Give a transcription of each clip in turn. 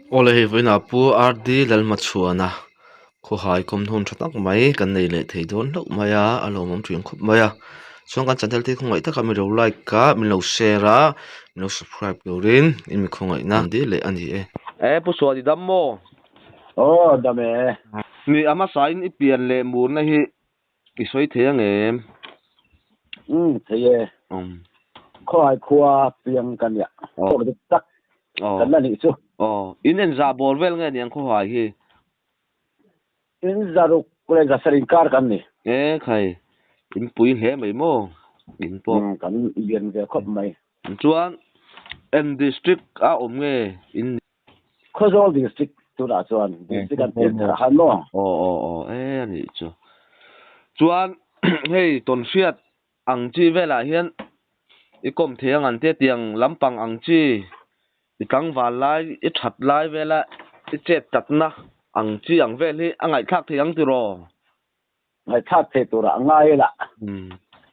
Awle hei vawiinah Pu RD Lalhmachhuana khawhai kawmhnawn tha tak mai kan nei leh thei dawn hlauh mai a, a lawmawm thin khawp mai a. Chuan kan channel te hi khawngaih taka min lo like a, min lo share a, min lo subscribe turin in mi khawngaihna an dil leh a ni e. E Pu Suan i dam maw? Aw dam e. Mi a hmasa in i pian leh murna hi I sawi thei ang em? Umm thei e. Umm. Khawhai khua piang ka nia. Khawk dik tak kan la nih chu. Aw. In en za bawr vel nge niang khawhai hi? In zaruk leh zasar inkar kan ni. E khai. In pui hle mai maw? In pawh. Umm kan lian ve khawp mai. Chuan eng district a awm nge in nih? Khawzawl district tunah chuan district an pian thar a han maw? Aw aw aw e a nih chu. Chuan hei tawnhriat ang chi velah hian i kawm thei ang an tia tiang lampang ang chi i tlangval lai i that lai vela i chet tatna ang chi ang vel hi a ngaihthlak thei ang tiraw? Ngaihthlak thei turah a ngai la.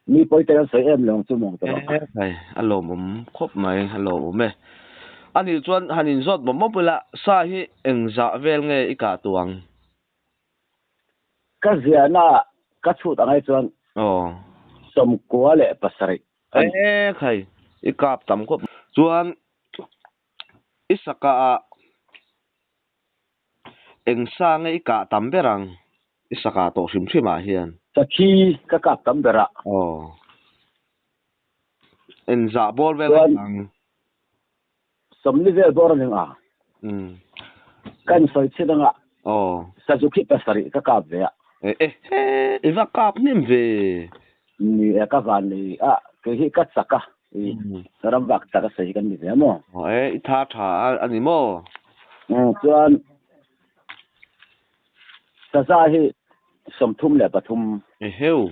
Mi pawi te kan sawi em lo ang chu mawng tawh. E khai, a lawmawm khawp mai, a lawmawm e. A nih chuan han inzawt mawp mawp ila, sa hi eng zah vel nge i kah tuh ang? Ka ziahna ka chhut ang ai chuan Aw. 97 a ni. E khai, i kap tam khawp mai. Chuan i saka ah Eng sa nge i kah tam ber ang? I sa kah tawh hrim hrim ah hian. Sakhi ka kap tam ber a. Aw. Eng zah bawr vel nge ang? Sawmli vel bawr a ning a. Umm. Ka insawi chhin anga. Aw. Sazukhi pasarih ka kap ve a. E e he, i va kap hnem ve. Ni e, ka van nei a, kei hi ka chak a, i ram vak chak a sawi hi kan ni ve a maw? Aw e, i tha tha a ni maw? Umm chuan saza hi 33. Eheu.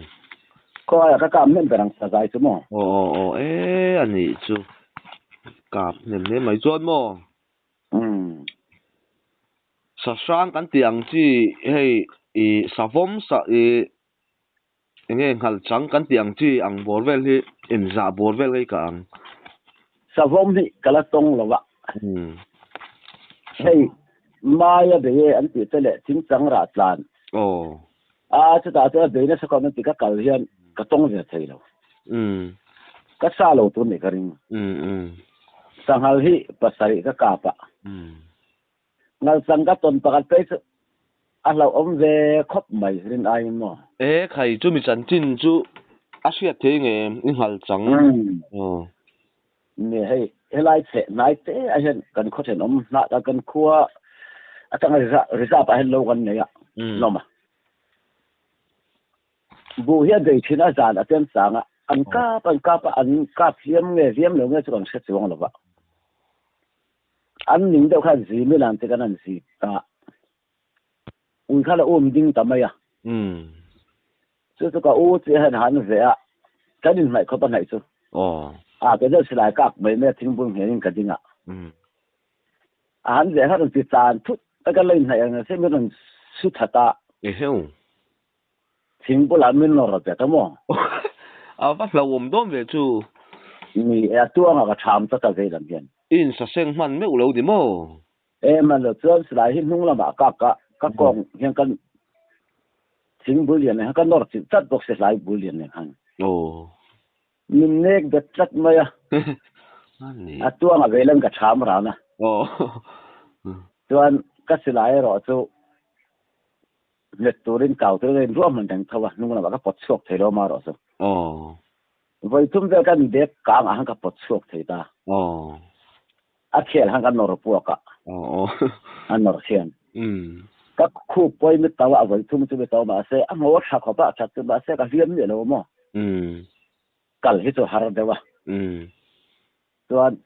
Khawiah ka kap hnem ber ang saza hi chu maw? Aw aw aw e, a nih chu. Kap hnem hle mai chuan maw? Umm. Sa hrang kan tih ang chi hei i savawm sa i Enge nghal chang kan tih ang chi ang bawr vel hi inzah bawr vel ngei ka ang. Savawm hi ka la tawng lo a. Hei Maia bei e an tih te leh thingchang rah tlan. Aw. A chutah chuan a bei nasa khawp an tih ka kal hian ka tawng ve thei lo. Ka sa lo tur nih ka ring. Sanghal hi pasarih ka kap a. Ngalchang ka tawn pakhat phei chu a hlauhawm ve khawp mai rin aiin maw? E khai chumi chanchin chu a hriat thei nge i ngalchang? Aw. Ni hei helai chheh hnai te ah hian kan khaw thenawm hnah ta kan khua atanga reserve ah hian lo kan nei a hlawm a. Buh hi a bei thin a zan a chen chang a, an kap an kap a an kap hliam nge hliam lo nge chu kan hre chuang lo va. An ning deuh khan zim in an ti kan an zip ta. Ui kha la um ding ta mai a. Chu chu ka u chi hian han ve a, kan inhnaih khawp a hnaih chu. A ke deuh silai kak mai mai a thingbul nghen in ka ding a. A han ve kha rawn ti tan thut a ka la inhnaih ang se min rawn su that a. Eheu. Thing bulah min nawr bet a maw? A va hlauhawm dawn ve chu. Ni e, a tuangah ka ṭham tlat a vei lam hian. I insaseng hman meuh lo ni maw? E, hman lo chuan silai hi hnung lamah ka kak a, ka kawng hian ka thing bul lian nen khan ka nawr chilh tlat bawk si hlai bul lian nen khan. Aw. Min nek bet tlat mai a. A tuangah vei lam ka ṭham ran a. Aw. Chuan ka silai erawh chu Let turin kau tur in ruahman reng tho a, hnung lamah ka pawt chhuak thei lo marawh chu. Aw. Vawi thum vel kan bag kang ah khan ka pawt chhuak thei ta. Aw. A khel khan ka nawr puak a. Aw aw. A nawr khian. Umm. Ka khup pawi mi tau a vawi thum chu mi tau mahse a hmu a tha khawp a, a that chu mahse ka hliam miah lo maw. Umm. Kal hi chu har deuh a. Umm. Chuan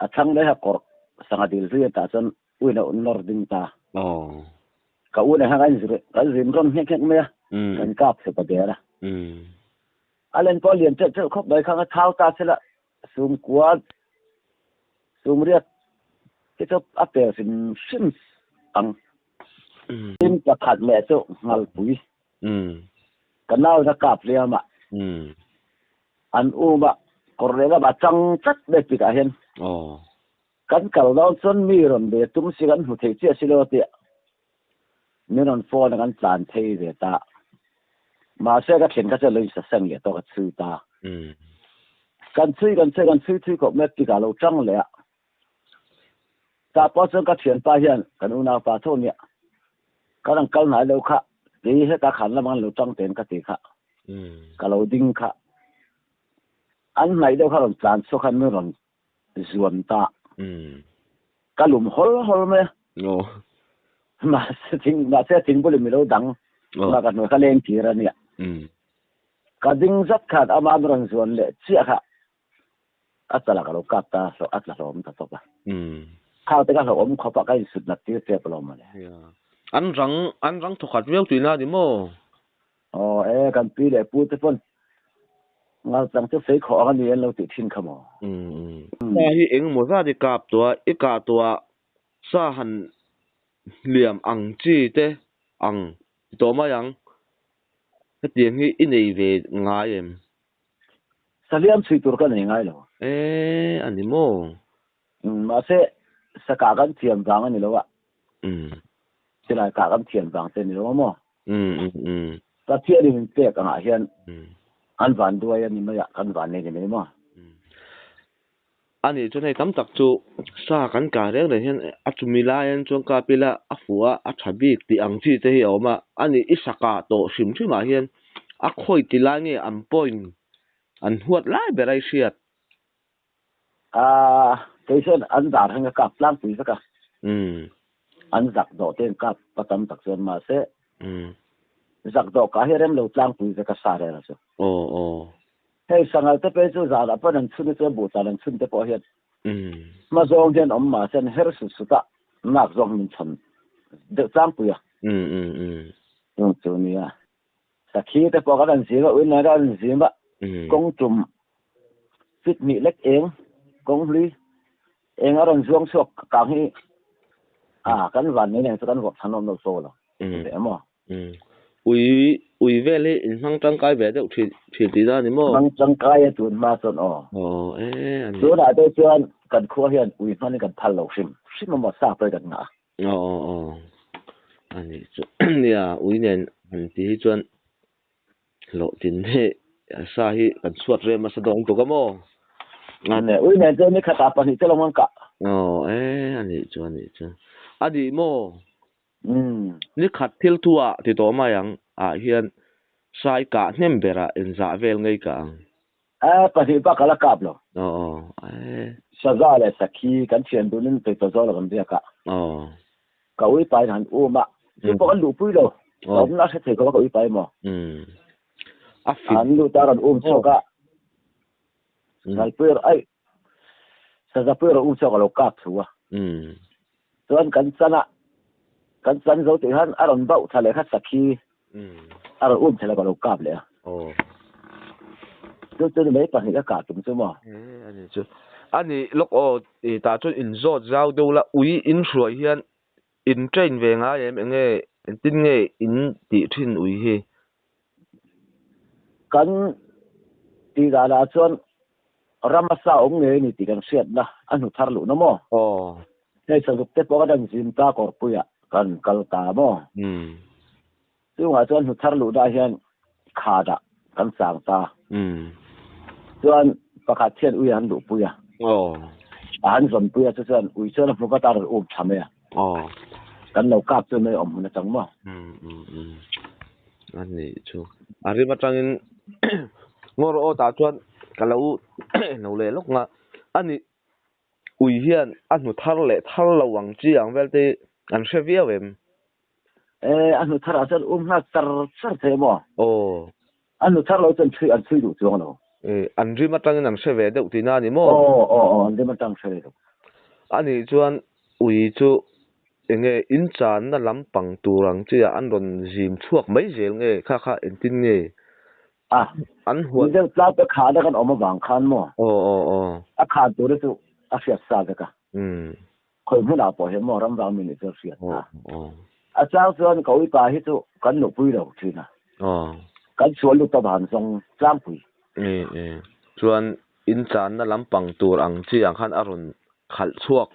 a chhang leh a kawrh sangha dil zui atah chuan uin a un nawr ding ta. Aw. Ka u nen khan kan inzir kan zin rawn nghek nghek mai a, kan kap chhe ta der a. A len pawh a lian ṭeuh ṭeuh khawp mai kha ka thau ta sela sum kua sum riat hi chu a pel hrim hrim ang. Tin pakhat leh chu Nghalpui. Ka nau in a kap hliam a. An um a, kawr leh lamah chang tlat mai tikah hian. Aw. Kan kal dawn chuan mi rawn ve tum si kan hmu thei chiah si lo tia min rawn phone a kan tlan phei ve ta. Mahse ka thlen kha chuan lo insaseng leh tawh ka chhui ta. Kan chhui kan chhui kan chhui thui khawp mai a tikah lo tang leh a. Tah pawh chuan ka thianpa hian kan unaupa tho nia kan rawn kal hnai lo kha kei heta khan lamah an lo tang ten ka ti kha ka lo ding kha an hnaih deuh kha rawn tlan chhuak khan min rawn zuan ta. Ka lum hawl hawl mai a. Mahse thing mahse thing bulin mi lo dang ma ka hnuai kha leng tir a nia. Ka ding zat khan ama an rawn zuan leh chiah kha a chalah ka lo kap ta a tla hlawm ta tawp a. Khang te ka hlauhawm khawp a ka insut nat tir tep alawm mawle. An rang an rang thawkhat viau tuina a ni maw? Aw e, kan pi leh pu te pawn ngal chang chu fei khawh ang a ni an lo tih thin kha maw? Sa hi eng maw zat i kap tawh a, i kah tawh a sa han hliam ang chi te ang ti tawh mai ang. Hetiang hi i nei ve ngai em? Sa hliam chhui tur ka nei ngai lo. E, a ni maw? Mahse, sa kah kan thiam vang a ni lo a. Silai kah kan thiam vang te a ni lo a maw? Pathian in min pek angah hian an van duai a ni mai a, kan van nei ni mai maw? A nih chuan hei tam tak chu sa kan kah reng reng hian a chumi laiin chuan kap ila a fuh a, a tha bik tih ang chi te hi a awm a. A nih i sa kah tawh hrim hrimah hian a khawi ti lai nge an point an huat lai ber a i hriat? Aaa kei chuan an dar heng a kap tlangpui vek a. An zak dawh te an kap a tam tak chuan mahse zak dawh kah hi rem lo tlangpui vek a sa rel a chu. Hei sangal te pei chu zanah pawn an chhun a chuan buhtan an chhun te pawh hian hma zawng hian awm mahse an her sut sut a nak zawng hi min chhawn deuh tlangpui a. Chung chu nia. Sakhi te pawh kan han zim a, uina kan han zim a, kawng tum fit hnih lek eng, kawng hlui eng a rawn zuang chhuak kang hi a kan van nei nen chu kan vuak chhan awm lo so lo ve emaw. Ui ui vel hi in hmang tangkai ve deuh thin thin tih na ni maw? Hmang tangkai a tun hma chuan aw. Aw e a ni. Tunah te chuan kan khua hian ui hman hi kan phal lo hrim hrim emaw sa pawh hi kan ngah a. Aw aw aw a nih chu nia ui nen han tih hi chuan hlawh tin hi sa hi kan chhuat rem nasa dawn tuk a maw? Ne ui nen chuan ni khatah pahnih te lo hmang kah. Aw e a nih chu a nih chu a nih maw? Ni khat thil thu ah ti tawh mai ang ah hian sai kah hnem berah inzah vel ngei kah ang. A pahnih bak a la kap lo. Aw aw e. Saza leh Sakhi kan thian dunin paper zawng lo kan biak a. Aw. Ka ui pain han um a. Chu pawh kan luhpui lo. Ka awmna a hre thei ko a ka ui pai maw. A fit. An luh ta rawn um chhuak a. Ngalpui erawh ai Saza pui erawh um chhuak a lo kap thu a. Chuan kan chan a kan chan zo tih khan a rawn bauh thla leh kha Sakhi a rawn um thla leh ka lo kap leh a. Chu chu ni mai pahnih ka kah tum chu maw? E a ni chu. A ni lawk aw i tah chuan in zawt zau deuh la ui in hruai hian in train ve ngai em enge engtin nge in tih thin ui hi? Kan tih danah chuan rama sa awm ngei a ni tih kan hriatna a hnu thar luhna maw? Aw. Hei sazuk te pawh kan zim ta kawrpuiah kan kal ta maw? Chungah chuan hnu thar luhna hian khadah kan chang ta. Chuan pakhat hian ui a han luhpui a. Aw. A han zawnpui a chu chuan ui chuan a hmu vat a a rawn um tha mai a. Aw. Kan lo kap chu mai awm hun atang maw? A nih chu. A rim atangin ngawr aw tah chuan ka lo lo leh lawk nga. A nih ui hian a hnu thar leh thar lo ang chi ang vel te an hre viau em? E, a hnu thar ah chuan um nghal char char thei maw? Aw. A hnu thar lo chuan chhui an chhui duh chuang lo. E, an rim atangin an hre ve deuh tihna a ni maw? Aw, aw, aw, an rim atang hre ve deuh. A nih chuan ui chu enge in channa lampang tur ang chi ah an rawn zim chhuak mai zel nge kha kha engtin nge? A, an huat. Ni deuh tlak te khahna kan awm avang khan maw? Aw, aw, aw. A khan tur hi chu a hriat sa vek a. Khawi hmunah pawh hian maw ramvang mi nih chu a hriat ta. A chang chuan ka uipa hi chu kan luhpui lo thin a. Kan chhuah lut avang zawng tlangpui. Chuan in channa lampang tur ang chi ang khan a rawn khalh chhuak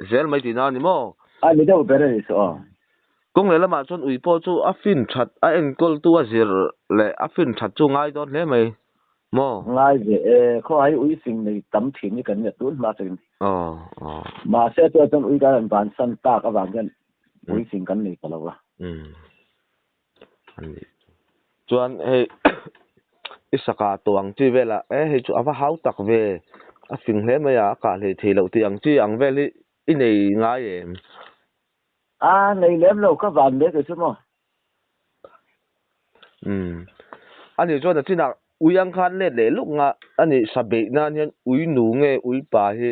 zel mai tihna a ni maw? A ni deuh ber a ni chu aw. Kawng leh lamah chuan ui pawh chu a fin that a enkawltu a zir leh a fin that chu ngai dawn hle mai maw? Ngai ve e, khawhai ui fing nei tam thin hi kan nia tun hma chuan. Aw aw. Mahse chuan chuan ui kan han bansan tak avang hian ui fing kan nei ta lo a. Umm. Chuan hei i saka tawh ang chi velah e hei chu a va hau tak ve a fing hle mai a a kah hlei thei loh tih ang chi ang vel hi i nei ngai em? A nei lem lo ka van mek e chu maw? Umm ani chuan a chinah ui ang khan let leh luk nga ani sa beih nan hian ui nu nge ui pa hi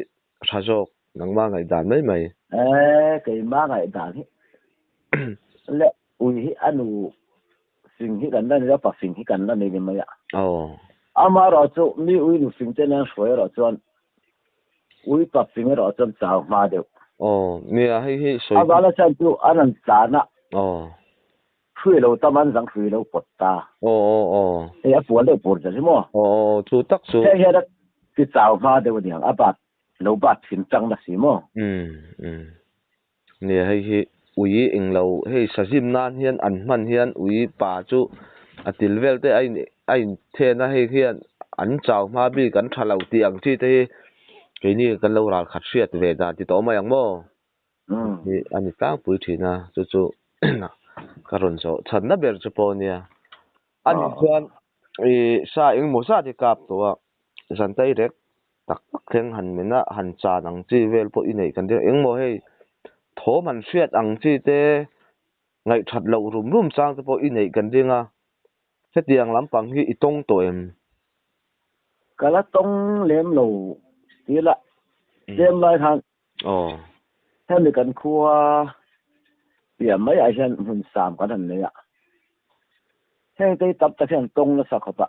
tha zawk nangmah ngaihdan mai mai. E keimah ngaihdan hi le Ui hi a nu fing hi kan la nei a, pa fing hi kan la nei ni mai a. Amaherawh chu mi ui nu fing te nen hruai erawh chuan ui pa fing erawh chuan chau hma deuh. Aw, nia hei hi sawi. A vala chuan chu an rawn tlan a. Hrui lo tam an zang hrui lo pawt ta. Aw aw aw. Hei a pual deuh pur zel hi maw? Aw aw chu tak chu. Hei hian a ti chau hma deuh a niang, a bat lo bat thin chang na si maw? Umm umm. Nia hei hi ui englo hei sazim nan hian an hman hian ui pa chu a til vel te a in a in then a hei hian an chau hma bik an tha lo tih ang chi te hi keini kan lo ral khat hriat ve dan ti tawh mai ang maw hi a ni tlangpui thin a chu chu ka rawn zawh chhanna ber chu pawh a nia a nih chuan ih sa engmaw zat hi kap tawh a zantai rek tak tak thleng han men a, han chan ang chi vel pawh i neih kan ring. Engmaw hei thawm han hriat ang chi te, ngaihthat loh rum rum chang te pawh i neih kan ring a, hetiang lampang hi i tawng tawh em? Ka la tawng lem lo ti la, tlem lai khan hemi kan khua piah mai ah hian hmun sam kan han nei a, heng te hi tam tak hian tawng nasa khawp a,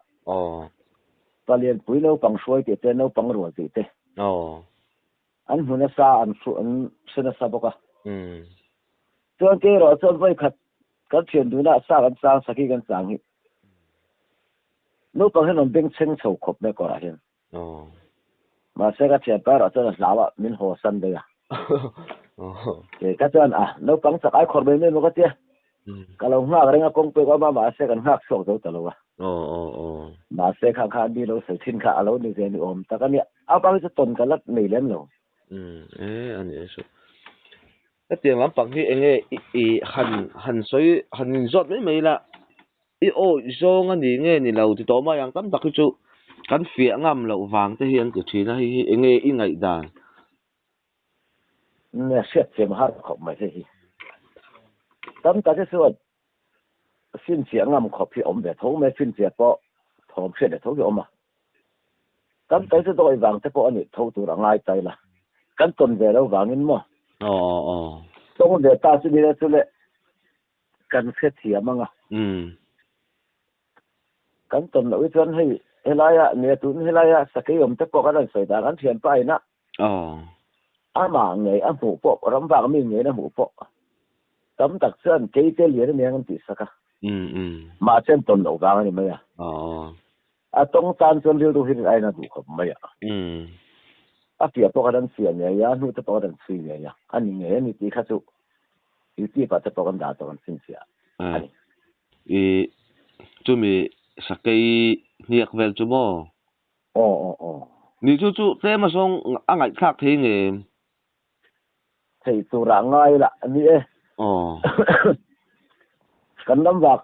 palianpui naupang hruai tih te, naupang rual tih te, an hmu nasa, an hre nasa bawk a. Chuan kei erawh chuan vawi khat kan thian duna sa kan chang, sakhi kan chang hi naupang hian an bengchheng chho khawp mai kawrah hian. Mahse ka thianpa erawh chuan a hlau a, min haw san daih a. Kei kha chuan a naupang chak ai khawr mai mai maw ka tia. Ka lo nghak reng a kawng pek awm a, mahse kan nghak chhuak zo ta lo a. Mahse kha kha mi lo sawi thin kha a lo ni ve ni awm tak a nia. A bang hi chu tawn ka la nei lem lo. E a ni e chu. Hetiang lampang hi enge i han han sawi han inzawt mai mai la. I awih zawng a ni nge ni lo ti tawh mai ang tam tak hi chu kan fiah ngam loh vang te hi an ti thin a, hei hi enge i ngaihdan? Nia hriat thiam a har khawp mai hei hi. Tam tak hi chuan finfiah ngam khawp hi awm ve tho mai, finfiah pawh thawm hriat leh tho hi awm a. Tam tak hi chu dawih vang te pawh a nih tho tur a ngai ta ila, kan tawn ve lo vangin maw? Aw aw aw. Tawng ve ta chu ni le chu le. Kan hrethiam ang a. Kan tawn loh hi chuan hei helaia nia tun helaia sakei awm te pawh kan rawn sawi dan an thianpa ina amah ngei a hmuh pawh ram vak mi ngeiin a hmuh pawh tam tak chuan keite lian a niang an tih sak a. Mahse an tawn loh vang a ni mai a. A tawng tan chuan rilru hi rin aiin a duh khawp mai a. A fiah pawh kan an fiah ngei a, hnu te pawh kan an chhui ngei a, a ni ngei a ni tih kha chu YouTube ah te pawh kan dah tawh kan finfiah a ni. I chumi sakei hniak vel chu maw? Aw aw aw. Ni chu chu tlem a zawng a ngaihthlak thei nge? Thei turah ngai lah a ni e. Aw. Kan ram vak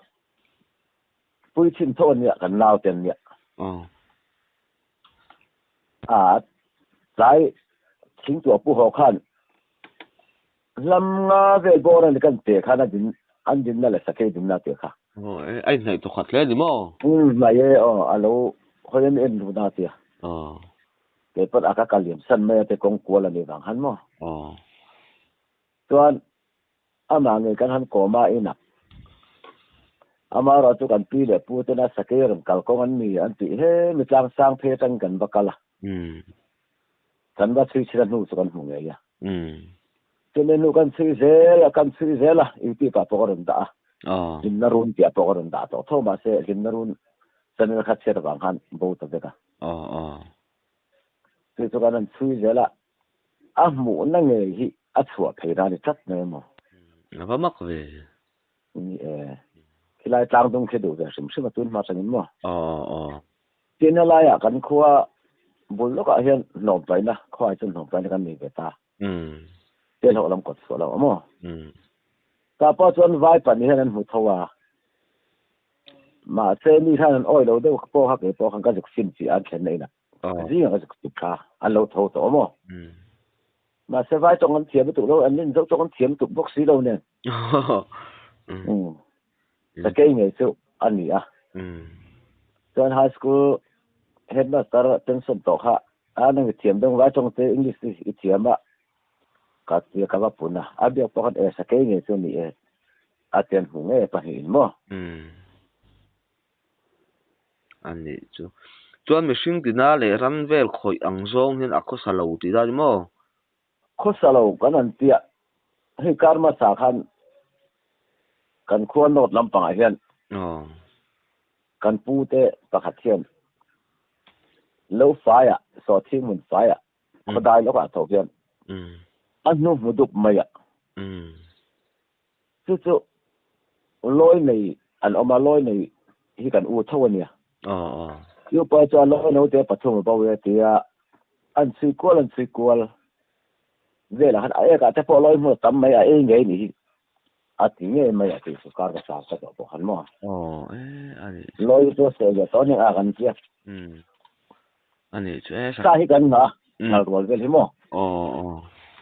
Pui chhin tho ania kan nau te ania. A tlai thingtuah pu haw khan hlam nga vel bawr ani kan pe khan a din an dinna leh sakei dinna te kha. Aw e a inhnaih tawh khat hle ani maw? Umm hnaih e aw a lo hawi an en ru na tia. Aw. Kei pawn a ka kal liam san mai a te kawng kual ani vang han maw? Aw. Chuan Amah ngei kan han kawm a inah. Amaherawh chu kan pi leh pu tena sakei rawn kal kawng an ni an tih he mi tlang sang phei atangin kan va kal a. Kan va chhui chhin a hnu chu kan hmu ngei a. Chumi hnu kan chhui zel a, kan chhui zel a, YouTube ah pawh ka rawn dah a. Hlimna run tih ah pawh ka rawn dah tawh tho mahse hlimna run channel kha chhiat avang khan bo ta vek a. Chu chu kan han chhui zel a. A hmuhna ngei hi a chhuah phei dan i tlat mai emaw? A va mak ve. Ni e. Khilai tlang dung khi duh ve hrim hrim a tun hma tangin maw? Aw aw. Tin helaiah kan khua bul lawkah hian hnawmpaina, khuaah chuan hnawmpaina kan nei ve ta. Te hlauh lam kawt chhuah lo a maw? Tah pawh chuan vai pahnih hian an hmu tho a. Mahse mi khan an awi lo deuh pawh kha kei pawh khan ka zuk sim chi a an thlenna inah. Zingah ka zuk sim kha an lo tho tawh a maw? Mahse vai tawng an thiam lutuk lo, an rin zo tawng an thiam lutuk bawk si lo nen. Sakei ngei chu a ni a. Chuan high school headmaster pension tawh kha a nang i thiam deuh vai tawng te English hi i thiam a ka tia ka va pun a. A biak pawh khan e sakei ngei chu a ni e a ti an hmu ngei a pahnihin maw. A nih chu. Chuan mihring tina leh ran vel khawih ang zawng hian a khawsa lo tih dan maw? Khawsa lo kan han tia. Hei kar hmasa khan kan khua north lampangah hian kan pu te pakhat hian lo faiah sawhthing hmun faiah khawdai lawkah tho hian a hnu hmu dup mai a. Chu chu lawi nei an awm a, lawi nei hi kan u tho a nia. Chu pa chuan lawi naute pathum a bo e tia an chhui kual an chhui kual velah khan a ekah te pawh lawi hmun a tam mai a ei ngei nih hi a ti ngei mai a tih chu kar ka sa ka tawh pawh khan maw. Lawi chu a sawi leh tawh aniang a kan tia. Sa hi kan ngah a, ngal rual vel hi maw?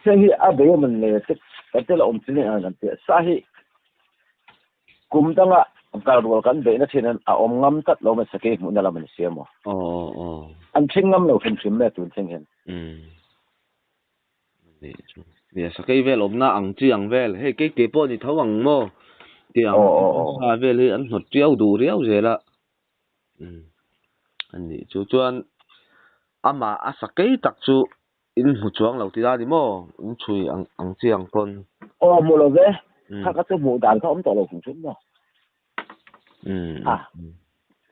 Heng hi a bei awm an nei a te kan tel a awm chi nen kan tia. Sa hi kum danga ngal rual kan beihna thin an a awm ngam tlat lo mai sakei hmuhna lam an siam aw. An thleng ngam lo hrim hrim mai a tun thleng hian. Sakei vel awmna ang chi ang vel hei kei te pawh ni tho ang maw? Tiang sa vel hi an hnawt tiau duh riau zel a. A nih chu chuan amah a sakei tak chu in hmu chuang lo tih a ni maw in chhui ang ang chi ang pawn. Aw hmu lo ve, kha kha chu hmuh dan kha awm tawh lo hrim hrim maw. A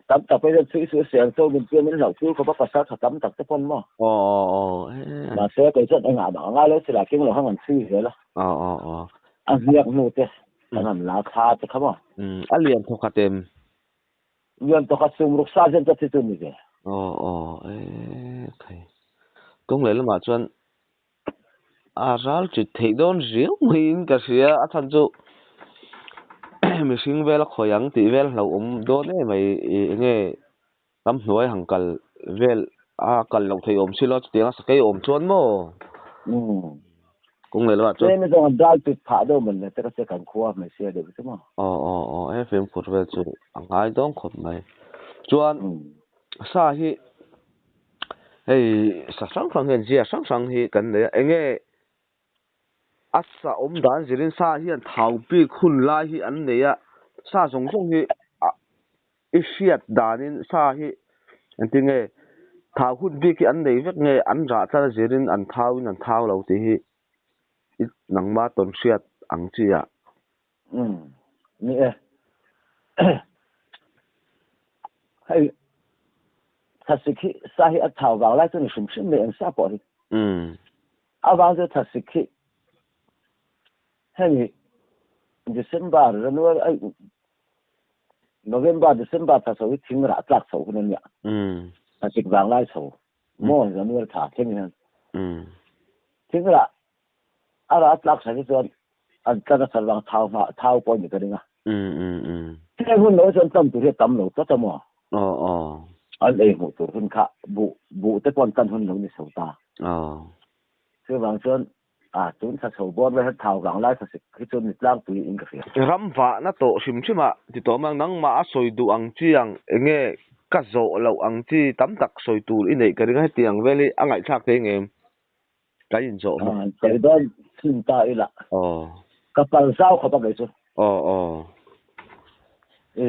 tam tak pawh hian chhui suh siang chaw min pian min hlauh tir khawp a pasal tha tam tak te pawn maw. Aw aw aw Mahse kei chuan engah mah a ngai lo silai keng lo kha an chhui zel a. Aw aw aw. A hniak hnu te kan han la thla te kha maw. A lian thawkhat em? Lian tawka sum ruk sa zen chu thi chu ni ve. Aw aw e khai. Kawng leh lamah chuan a ral chit theih dawn riau maiin ka hria a chhan chu mihring vel a khawi ang tih vel hlauhawm dawn em mai eng nge ramhnuai han kal vel a kal loh theih awm si lo chutiang a sakei awm chuan maw. Kawng leh lamah chuan. Tlem zawng an dal pit phah deuh mawn le te ka che kan khua hmeichhia deuh chu maw. Aw aw aw he fimkhur vel chu a ngai dawng khawp mai. Chuan sa hi hei sa hrang hrang hian zia hrang hrang hi kan nei a enge a sa awm dan zirin sa hian thau bik hun lai hi an nei a sa zawng zawng hi a I hriat danin sa hi engtin nge thau hun bik hi an nei vek nge an rah tlat a zirin an thauin an thau lo tih hi i nangma tawn hriat ang chi ah. Umm ni e. Hei thasik hi sa hi a thau vang lai chu ni hrim hrim mai eng sa pawh hi. Umm. A vang chu thasik hi Hemi December, January ai November, December thla chho hi thing rah tlak chho hun a nia. Thla sik vang lai chho maw January thla thleng hian thing rah a rah tlak chho hi chuan an tlan a sar vang thau hma thau pawh a ni ka ring a. Heng hun lo chuan tam tur hi a tam lo tlat a maw. An ei hmuh tur hun kha buh buh te pawh an tan hun lo ni chho ta. Chuvang chuan A, tun thla chho bawr vel hian thau vang lai thla sik hi chu ni tlangpui in ka hria. Ram vahna tawh hrim hrim ah ti tawh mang nangmah a sawi duh ang chi ang enge ka zawh loh ang chi tam tak sawi tur i neih ka ring a hetiang vel hi a ngaihthlak thei ngem kan in zawh hma. A, sawi dawn thin ta ila. Aw. Ka pal zau khawp a kei chu. Aw aw. I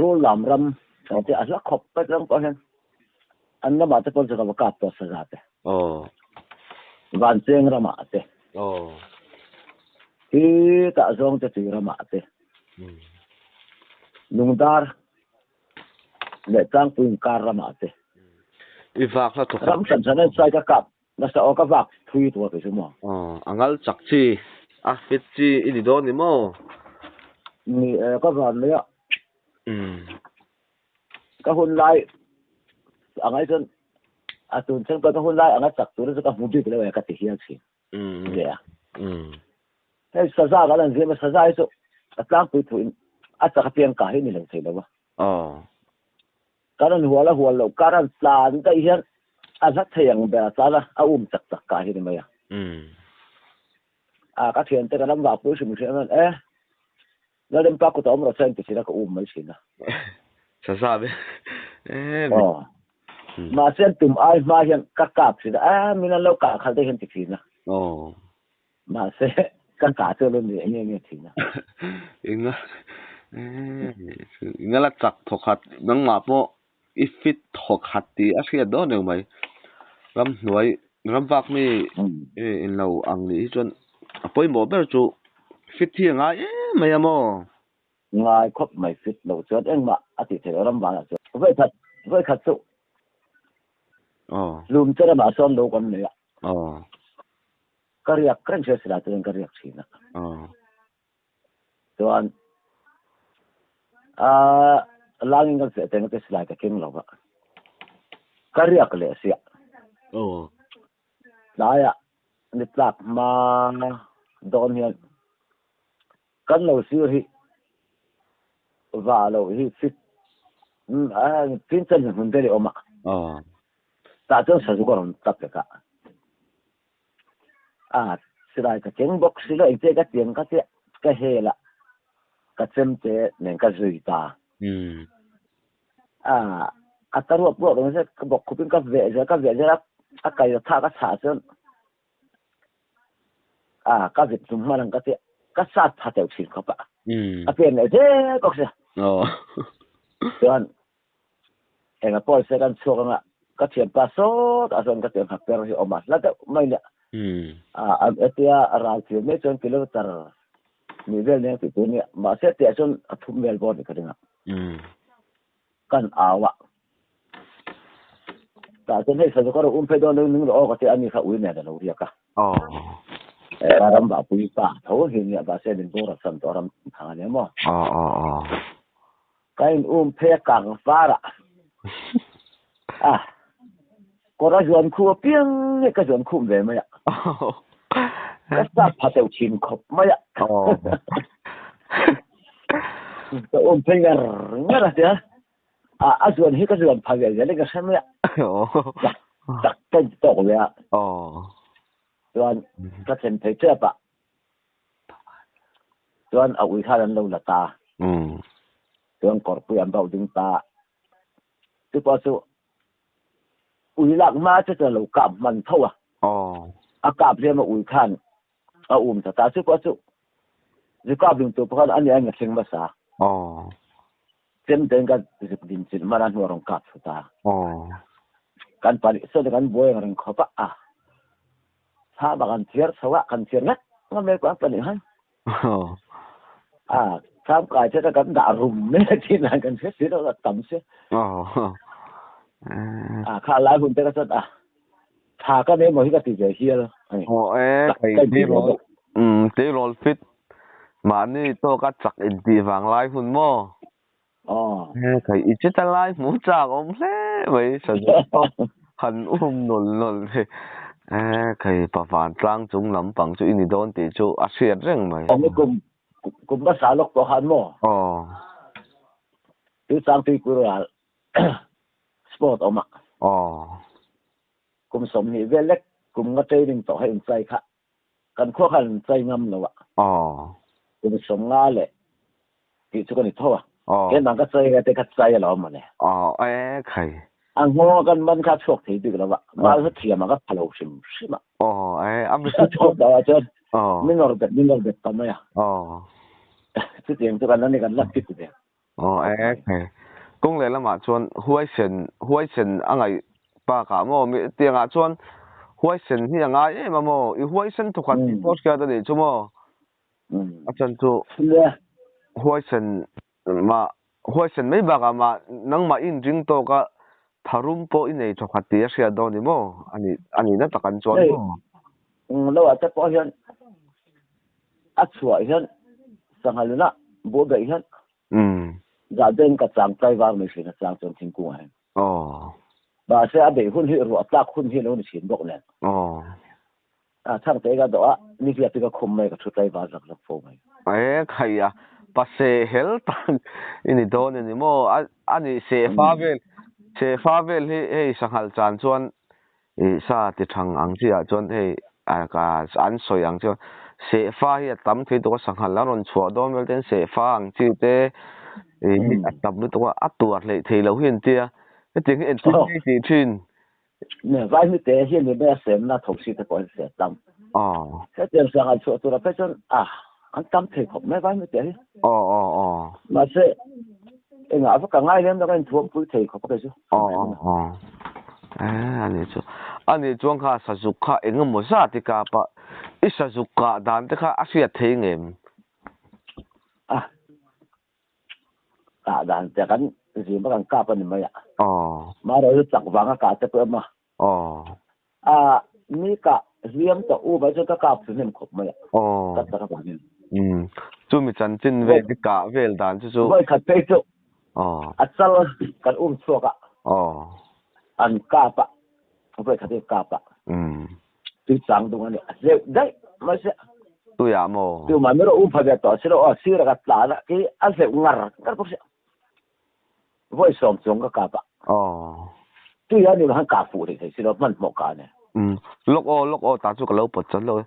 rul lam ram kan tih a hla khawp pek ram pawh hian An lamah te pawn chu ka va kap tawh saza te. Aw. Vancheng ramah te. Aw. Hi tah zawng te tui ramah te. Lungdar leh tlangpui inkar ramah te. I vak hla thawk. Ram hran hran an sai ka kap. Nasa aw ka vak thui tur kei chu maw. Aw, a ngal chak chi, a fit chi i ni dawn ni maw? Ni e, ka van mai a. Ka hun lai a ngai chuan a tun thleng pawh ka hun lai anga chak tur chu ka hmu bik lo e ka ti hial thin. Ve a. Hei saza kan han ziam a, saza hi chu a tlangpui thu in a chak apiang kah hi ni lo thei lo a. Aw. Kan rawn hual a hual loh kar an tlan daih hian a hla thei ang ber a tlan a, a um chak chak kah hi ni mai a. A ka thiante ka ram vahpui hrim hrim an e, Lalrempa kut a awm rawh chuan inti thin a ka um mai thin a. Saza ve e. Aw. Mahse an tum ai hma hian ka kap thin a, e min an lo kah khalh daih hian ti thin a. Aw. Mahse ka kah chu a lo ni nge nge thin a. Enga enga la chak thawkhat nangmah pawh i fit thawkhat tih a hriat dawn reng mai. Ramhnuai ram vak mi in lo ang nih hi chuan a pawimawh ber chu fit hi a ngai em mai a maw? Ngai khawp mai fit lo chuan engmah a tih theih loh ram vanah chuan vawikhat vawikhat chu hlum che ramah sawn lo kan nei a. Ka riak reng hria silai chuan ka riak thin a. Chuan aaa langin kan feh teng te silai ka keng lo va. Ka riak leh sia. Tlaiah ni tlak hma dawn hian kan lo sir hi va lo hi fit tin chan hmun vel i awm a. Tah chuan sazu ka rawn tap vek a. A silai ka keng bawk si lo engche ka tiang ka chiah ka hel a ka chem te nen ka zui ta. A a ta ruap ruap ang se ka bawk khup in ka veh zel ka veh zel a a kai a tha ka chhah chuan a ka vit hlum hman ang ka tia ka sat pha teuh thin khawp a. A pen leh zel bawk sia. Chuan Enga pawh se kan chhuak anga ka thianpa sawt ah chuan ka ti ang per hi awm a hla deuh mai nia. A hetia ral thil mai chuan kilometer hnih vel nia tih tur nia mahse tiah chuan a thum vel bawr ni ka ring a. Kan au a. Tah chuan hei sazu ka rawh um phei dawn lo ning rawh aw ka ti a ni kha ui nen a lo riak a. Ka ram vahpui pa tho hi nia mahse min boral san tawh ram thang a nia maw. Ka in um phei a kang var a. A kawr a zuan khu apiang nge ka zuan khum ve mai a. Ka sap pha teuh thin khawp mai a. Ka um phei ngar ngar a tia. A a zuan hi ka zuan pha ve zel in ka hre mai a. Tak ka in ti tawk ve a. Chuan ka thlen phei tep a. Chuan a ui khan an lo la ta. Chuan kawrpui an bauh ding ta. Chu pawh chu ui lak hma chu chuan a lo kap hman tho a. A kap hliam a ui khan a um ta ta. Chu pawh chu zu kap ding tur pawh khan ani a ngethleng hmasa. Chem ten ka zuk din chilh hman a hnu a rawn kap thlu ta. Kan pahnih sawn kan buai ang reng khawp a. Thla bak an thiar chho a, kan thiar ngat ngat mai kan pahnih han. A thlam kai che kan dah rum mai a thin han kan hre si lo a tam si. A kha lai hun te ka chuan a tha ka nei maw hi ka ti ve hial ani. Aw e kai tleirawl tleirawl fit mahni tawka chak intih vang lai hun maw? Aw. Kai i che ta lai hmu chak awm hle mai sazu pawh han um nawlh nawlh hi. Kai pavan tlang chung lampang chu i ni dawn tih chu a hriat reng mai. Awm kum kum hmasa lawk pawh khan maw? Aw. Tuichang tuipui ral sport awm a. Aw. Kum 20 vel lek kum nga training tawh kha inchai kha Kan khua khan an chai ngam lo a. Kum 50 leh tih chu ka ni tho a. Keimah ka chai te kha chai a lo awm a ni. A nghawng kan man kha chhuak thei bik lo a. Mal hi thiam a ka pha lo hrim hrim a. A chhuak lo ah chuan min nawr bet min nawr bet ta mai a. Chutiang chu kan la ni kan la fit ve. Kawng lehlamah chuan huaisen huaisen a ngaih bakah maw mi tiangah chuan huaisen hi a ngai em a maw i huaisen thawkhat tih pawh hriat a nih chu maw a chan chu huaisen mah huaisen mai bakah mah nangmah i inring tawk a. Tharum pawh i nei thawkhat tih a hriat dawn ni maw? A nih a nihna tak an chuan Hei maw? lo ah te pawh hian a chhuah hian sanghal inah buh beih hian zah deuhin ka chang tlai var mai thin a chang chuan thingkung ah hian. Mahse a beih hun hi ruah tlak hun hi a lo ni thin bawk nen. A chhang te ka dawh a, ni hliap hi ka khum mai ka thu tlai var zak zak fo mai. E khai a, pa seh hel tak i ni dawn a ni maw? A a nih seh fa vel, seh fa vel hi hei sanghal chan chuan i sa ti thang ang chi ah chuan hei a ka an sawi ang chuan seh fa hi a tam thei tuk a, sanghal a rawn chhuah dawn vel ten seh fa ang chi te i a tam lutuk a, a tuar hleih thei lo hi an tia, hetiang hi engtin nge tih thin? Nge vai mi te hian mi ber semna tho si te pawh an se tam. Hetiang sanghal chhuah tura phei chuan a an tam thei khawp mai vai mi te hi. Mahse engah vak ka ngai lem lo ka inthuam pui thei khawp a kei chu. Ani chu ani chuan kha sazuk kha engemaw zat i kap a, i sazuk kah dan te kha a hriat thei ngem? A Kah dan te kan zim a kan kap a ni mai a. Mahro hi chak vang a kah te pawh a awm a. A mi kah hliam tawh u mai chuan ka kap thlu hnem khawp mai a. Ka chak avangin. Chumi chanchin vel hi kah vel dan chu chu. Vawi khat phei chu a chal kan um chhuak a. An kap a. Vawi khat hi kap a. Tui chang dung a ni. A hleuh daih mai se. Tuiah maw? Tu mah mero um pha ve tawh si lo aw sir a ka tlan a khi a hleuh ngar ngar bawk si. Vawi sawm chuang ka kap a. Tui a ni lo han kah fuh rih thei si lo hmanhmawh kah a ni. Um lawk aw lawk aw ta chu ka lo pawt chan lo e.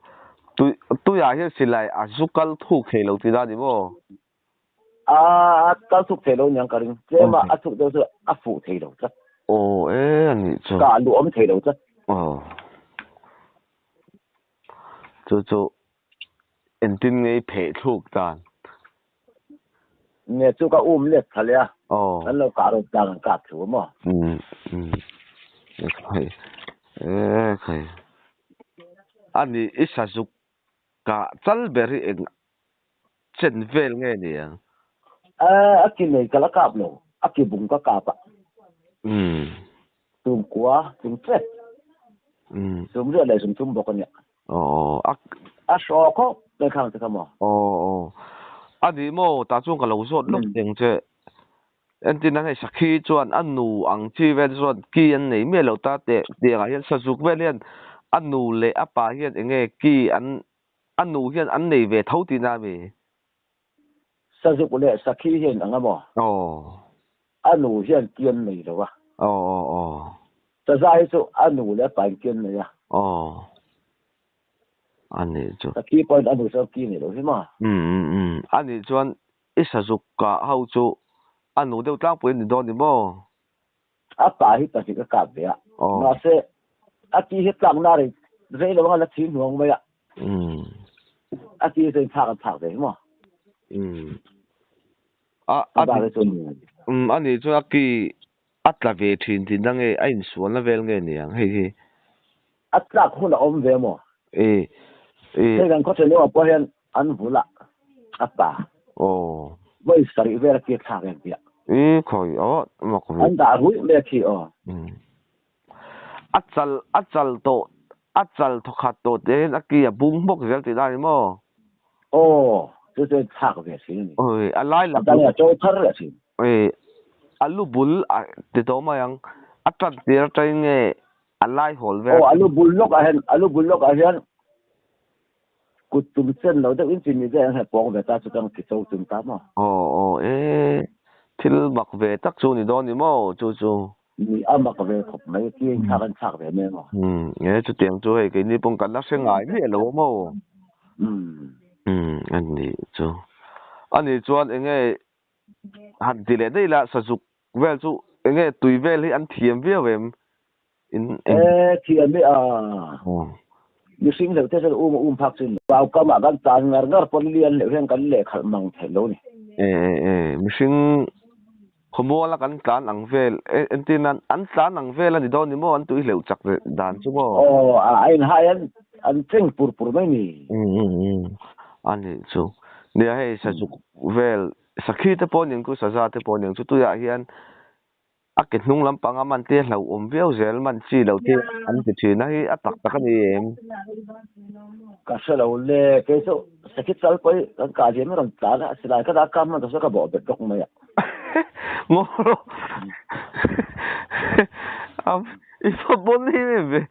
Tui tuiah hian silai a zu kal thuk thei lo tih na ni maw? A kal thuk thei lo niang ka ring. Tlem a a thuk deuh chu a fuh thei lo tlat. Aw e a nih chu. Kah luh awm thei lo tlat. Aw. Chu chu engtin nge i pheh thluk dan? Nge chu ka um let tha leh a. Aw. An lo kah rawt tlang an kap thu a maw? Um um. Khai e khai. A nih i sazuk Kah chal ber hi eng chen vel nge ni ang? A ki nei ka la kap lo, a ki bung ka kap a. Tum kua, tum tlet. Sum riat leh sum thum bawk a nia. A hraw khawp mai khang te kha maw? Aw. A nih maw, tah chuan ka lo zawt lawk teng che. Entin ang hei sakhi chuan a nu ang chi vel chuan ki an nei miah lo ta teh tiangah hian sazuk vel hian a nu leh a pa hian eng nge ki an a nu hian an nei ve tho tihna a mi? Sazuk leh sakhi hian ang a maw? Aw. A nu hian ki an nei lo a. Aw aw aw. Saza hi chu a nu leh a pa in ki an nei a. Aw. A nih chu. Sakhi pawhin a nu chuan ki nei lo hi maw? Um um um. A nih chuan I sazuk kah ho chu a nu deuh tlangpui a ni dawn ni maw? A pa hi pahnih ka kap ve a, mahse a ti hi tlakna rei rei lo anga la thi hnuang mai a, a ti chu in thlak an thlak ve hi maw? A bak hi chu a ni chuan a ki a tla ve thin tihna nge a insualna vel nge ni ang hei hi? A tlak hun a awm ve maw? E e. Hei kan khawchhe lawngah pawh hian an vul a, a pa. Aw. Vawi sarih vel a tir thlak em tia. E khawi aw mak ve. An dah ruih mai a khi aw. A chal a chal tawh a chal thawkhat tawh te hian a ki a bung hmawk zel tih na ni maw? Aw chu chu thlak ve thin a ni. Oi a lai lak. A dang a chawi thar leh thin. Oi a lu bul a ti tawh mai ang a tan tir atangin nge A lai hawl vel. Aw, a lu bul lawkah hian, a lu bul lawkah hian kut tum chen lo deuh in chi mi deuh ang he pawng ve ta chu kang ki cho tum ta maw? Aw, aw, e, thil mak ve tak chu ni dawn ni maw chu chu? Ni, a mak ve khawp mai, ki in thlak an thlak ve mai maw? Umm, e, chutiang chu hei keini pawh kan la hre ngai miah lo a maw? Umm. Umm, a nih chu. A nih chuan eng nge han ti leh daih la, sazuk Vel chu enge tui vel hi an thiam viau em? In eng. E thiam hi a. Mihring hleuh te chuan um a um phak chu ni. Vau kamah kan tan ngar ngar pawn lian hleuh hian kan lehkhalh mang theih lo ni. E e e mihring khawmuala kan tlan ang vel e entir nan an tlan ang vel a ni dawn ni maw an tui hleuh chak dan chu maw? Aw a inhai an an cheng pur pur mai ni. Um um um a nih chu. Nia hei sazuk vel Sakhi te pawh ning chu saza te pawh ning chu tuiah hian A ke hnung lampang a man te hlauhawm viau zel man chi lo te an ti thin a hi a tak tak a ni em? Ka hre lo le, kei chu sakhi chal pawh hi kan kah liam i rawn tlan a, silai ka dah kam hman ta chu ka bawh bet bawk mai a. Maw i va bawn em em ve.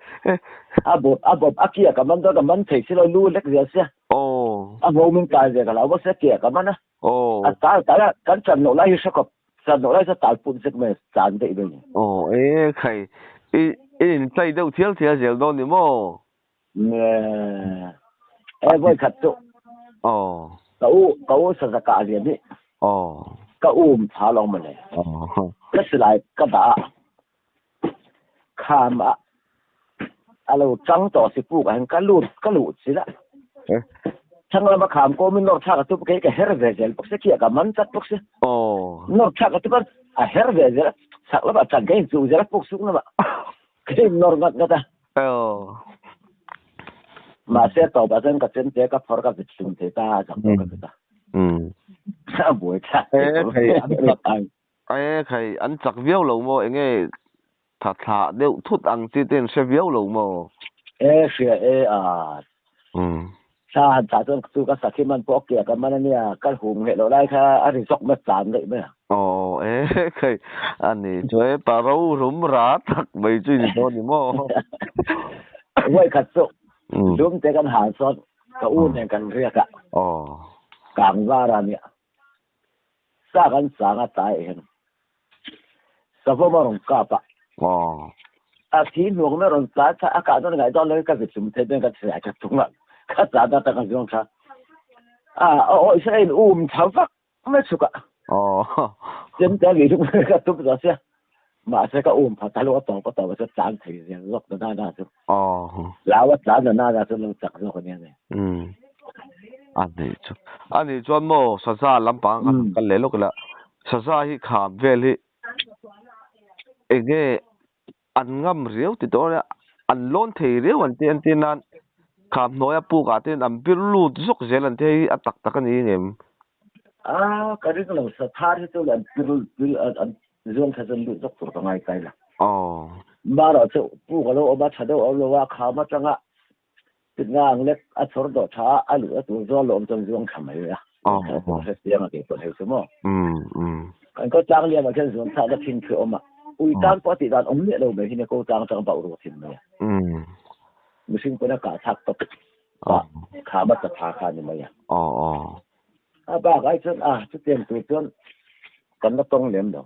A bawp a bawp a kia ka man dawn ka man thei si lo lu lek zel sia. Aw. A ngo min kai ve ka lo bawk sia kia ka man a. Aw. A tal tal a, kan chan loh lai hi hre khawp, chan loh lai chu tal put zet mai, chan daih mai. Aw, e khai, i i in chai deuh thial thial zel dawn ni maw? Nge, e vawi khat chu. Aw. Ka u, ka u saza kah lian hi. Aw. Ka um tha lo mawle. Aw. Ka silai ka dah a, kham a, a lo chang tawh si puk ah hian ka lut ka luh chilh a. Thlang lama kham ko min nawr thlak a tup kei ka her ve zel bawk si khiah ka man chat bawk si. Nawr thlak a tup a a her ve zel a chhak lamah chan ka inchuh zel a puk suk lamah ka innawr ngat ngat a. Mahse tawpah chuan ka chem te ka phawrh ka vit hlum thei ta a zak tawh ka vit a. A buai thlak thei. E khai an chak viau lo maw enge tha thlah deuh thut ang chi te an hre viau lo maw? E hria e a. Thla han thlah chuan chu ka sakhi man pawh kia ka man ania ka hum ngheh loh lai kha a ri zawk mai tlan daih mai a. Aw e khai a ni chu e pa ro rum ra tak mai chu i ni dawn ni maw? Vawi khat chu lum te kan hal chuan ka u nen kan riak a. Aw. Kang var a nia. Sa kan chang a tlai hian savawm a rawn kap a. Aw. A thi hnuang na rawn tlai tha a kah dawn ngai dawn lo ka vit hlum thei dawn ka silai ka tung a ka tlan ta ka zawng tha. A a awi sa in um tha vak mai chhuk a. Aw. Chem te li hlum ka tup zo sia. Mahse ka um pha ta lo a tawp a tawp a chu tlan thei zel zawk ta na na chu. Aw. Lau a tlan na na na chu lo chak zawk ania ne. Um. A nih chu. A nih chuan maw saza lampang kha kal leh lawk ila. Saza hi kham vel hi enge an ngam riau ti tawh ania an lawn thei riau an ti an ti nan kham hnuaia puk ah te hian an bir lut zawk zel an ti hei a tak tak a ni ngem. A ka ring lo sathar hi chu an bir bir an zuang kha chuan lut zawk tur ka ngai kai la. Aw. Marawh chu puk a lo awm a tha deuh a awm lo a kham atanga Chutna ang lek a chhawr dawh tha a, a luh a tur zawl lo awm chuan zuang tha mai a. Ka hre chiang a kei pawh hei chu maw. Kan ko tlang liam ah khian zuang thlakna thin khi a awm a, ui tan pawh a tih dan awm miah lo mai hi nia ko tlang atang bauh ruak thin mai a. Mihring pawn a kah thlak tawp pah kham a tla tha kha a ni mai a. A bak ai chuan a chutiang tur chuan kan la tawng lem lo.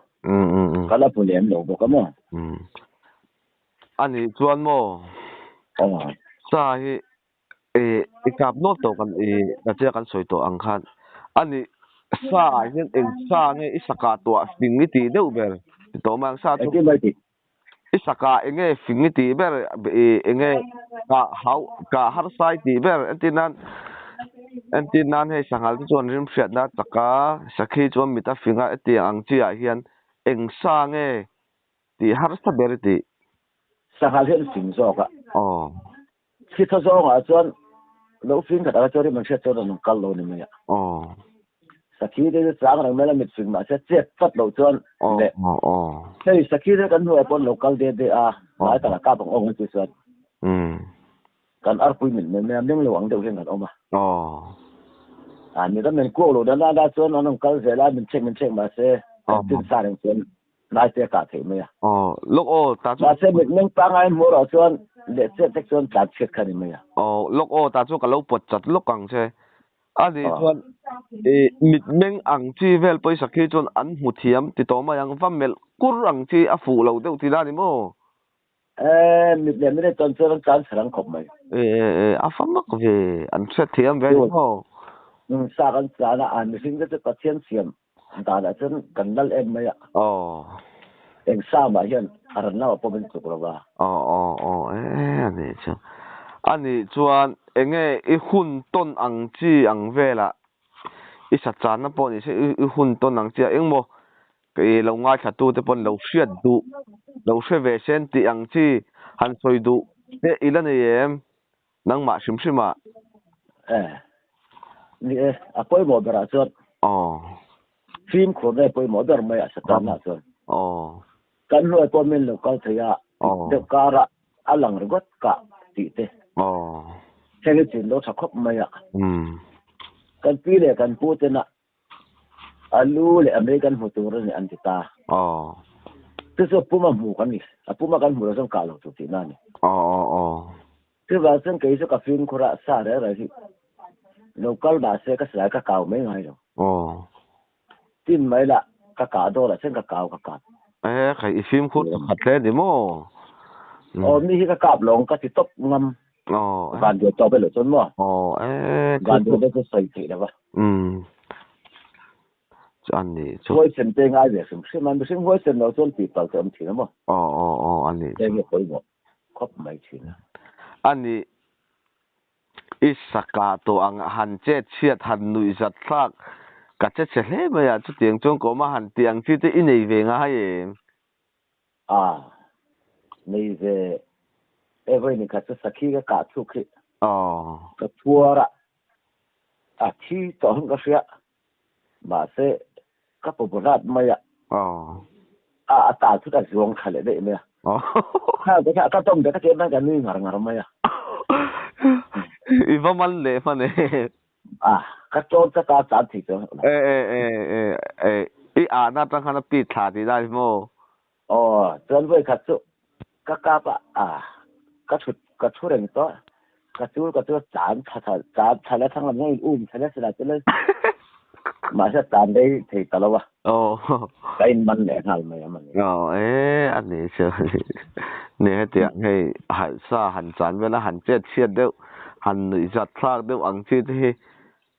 Ka la hmu lem lo bawk a maw. A nih chuan maw? Sa hi i kap nawt tawh kan i nachia kan sawi tawh ang khan a nih sa ah hian eng sa nge i sakah tuah fing i tih deuh ber ti tawh mai ang sa chu i sakah eng nge fing i tih ber i eng nge kah hau kah harsa i tih ber entir nan entir nan hei sanghal te chuan rim hriatna a chak a sakhi chuan mit a fing a hetiang ang chi ah hian eng sa nge Tih harsa ber i tih. Sanghal hi an fing zawk a. Aw. Thli thaw zawngah chuan lo fing khat anga chuan rim an hriat chuan rawn kal lo ni mai a. Aw. Sakhi te chu chang reng mai la mit fing mahse chet tlat loh chuan leh. Aw aw. Hei sakhi te kan hnuaiah pawh an lo kal de de a, hnai takah kap ang awm an tih chuan. Kan arpui mit mai mai a, meng lo ang deuh hian kan awm a. Aw. A ni ram min kuak loh dan a chuan an rawn kal zel a, min chek min chek mahse kan tin sa reng chuan Lai te a kah theih mai a. Aw, lawk aw, ta chu. Mahse mitmeng pangngai hmuh erawh chuan leh chet hlek chuan tlan chhiat kha a ni mai a. Aw, lawk aw, ta chu ka lo pawt chat lawk ang che. A nih chuan i mitmeng ang chi vel pawisa khi chuan an hmu thiam ti tawh mai ang, va melh kur ang chi a fuh lo deuh ti la ni maw? E, mit leh minute tawn chuan an tlan chhe rang khawp mai. E, e, e, a fa mak ve, an hriat thiam ve ni maw? Sa kan tlan a, a mihring te chu Pathian siam Danah chuan kan lal em mai a. Aw. Eng sa mah hian a ran lamah pawh min tluk lo va. Aw aw aw e a nih chu. A nih chuan enge i hun tawn ang chi ang velah i sa channa pawh ni se i hun tawn ang chi ah engmaw i lo ngaithla tu te pawn lo hriat duh lo hre ve sen tih ang chi han sawi duh te i la nei em nangmah hrim hrim ah. E. Ni e, a pawimawh berah chuan. Aw. Fimkhur nge pawimawh ber mai a Satana chuan. Aw. Kan hnuai pawh min lo kal thei a, deuh kara a lang ringawt kah tih te. Heng hi chin lo tha khawp mai a. Kan pi leh kan pu tena a lu leh a mei kan hmu tur a ni an ti ta. Chu chu a puma hmu kan ni. A puma kan hmu lo chuan kah lo tur tihna a ni. Chuvang chuan kei chu ka fimkhur a, sa reng reng hi lo kal mahse ka silai ka kau mai ngai lo. Tin mai lah ka kah dawn ah chuan ka kau ka kap. E khai i fimkhur ta khat hle ni maw? Aw mi hi ka kap lawng ka ti tawp ngam. Aw. Van duai tawp e lo chuan maw? Aw e. Van duai te chu sawi theih lo va. Umm. Chu an ni chu. Huaisen te ngai ve hrim hrim a, mihring huaisen lo chuan tih palh te awm thin a maw? Aw aw aw a ni chu. Heng hi a pawimawh khawp mai thin a. A ni. I saka tawh ang han chet chhiat han nuih zat thlak ka che chhe hle mai a, chutiang chuan ka awm a han tih ang chi te i nei ve ngai em? A, nei ve e vawi ni khat chu sakhi ka kah chhuk hi ka phuar a, a thi tawh ang ka hria mahse ka paw hlat mai a, a a tal chu ka zuang thla leh daih mai a, kha te kha ka tawng te ka chet nan ka nui ngar ngar mai a. I va man leh hman e. A, ka tawng ka ta chan thei chuang. E e e e e i ah na tang khan a pit thla tih lai maw? Aw, chuan vawi khat chu ka kap a, a ka thut ka thu reng tawh ka chul ka chu chan thla thla chan thla la thlang lam zawng in um thla la sila chu le mahse tan rei thei ta lo a. Aw. Ka in man leh nghal mai a mani. Aw e a ni chu ni hetiang hei sa han chan vel a han chet chhiat deuh han nuih zat thlak deuh ang chi te hi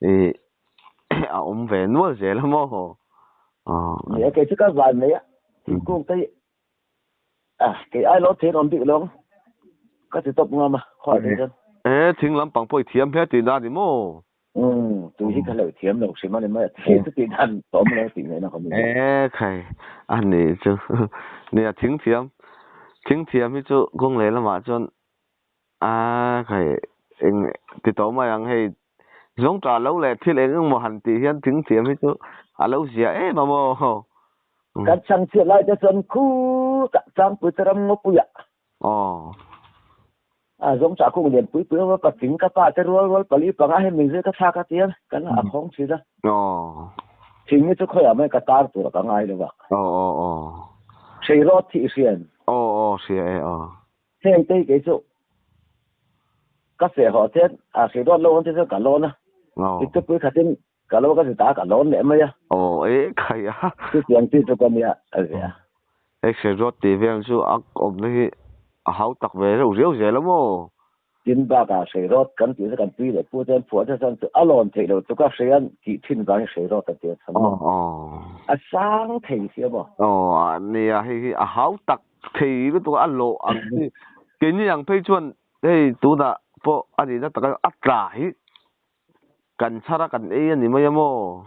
i a awm ve nual zel a maw? Aw. Ni a kei chu ka van mai a thingkung te hi a kei ai lo thei awm bik lo ang ka ti tawp ngam a khaw ah te chuan. E thing lampang pawh i thiam hle tih na ni maw? Umm tui hi ka lo thiam lo hrim a ni mai a thi chu tih dan tawm lo tih ngaihna ka hmu lo. E khai a ni chu nia thing thiam thing thiam hi chu kawng leh lamah chuan A khai eng ti tawh mai ang hei zawng tah lo leh thil eng eng maw han tih hian thing thiam hi chu a lo zia em a maw. Kan chhang chhiat lai te chuan khu tah tlangpui te ram ngawpui ah. Aw. A zawng tah kung lian pui pui a patling ka pa te rual rual pali panga hei min zir ka thlak a tia kan a khawng thin a. Aw. Thing hi chu khawiah mai ka tar tur a ka ngai lo a. Aw aw aw. Hreirawt hi i hrian. Aw aw hria e aw. Heng te hi kei chu ka feh haw chuan a hri dawt lo ang che chuan ka lawn a, i tupui khatin ka lo ka zita ka lawn leh mai a. Aw e khai a. Chutiang chi chu ka nia a zia. Hei hri dawt tih vel chu a awmna hi a hau tak ve reuh riau zel a maw? Tin bakah hri rawt kan tih chu kan tui leh pu chuan phuah chu chuan chu a lawn theih loh tluk a hrian tih thin vangin hri rawt a ti a chhan maw? A sang thei si a maw? Aw nia hei hi a hau tak thei lutuk a lawh ang chi keini ang phei chuan hei tunah pawh a nihna taka a tla hi kan chhar a kan ei a ni mai a maw?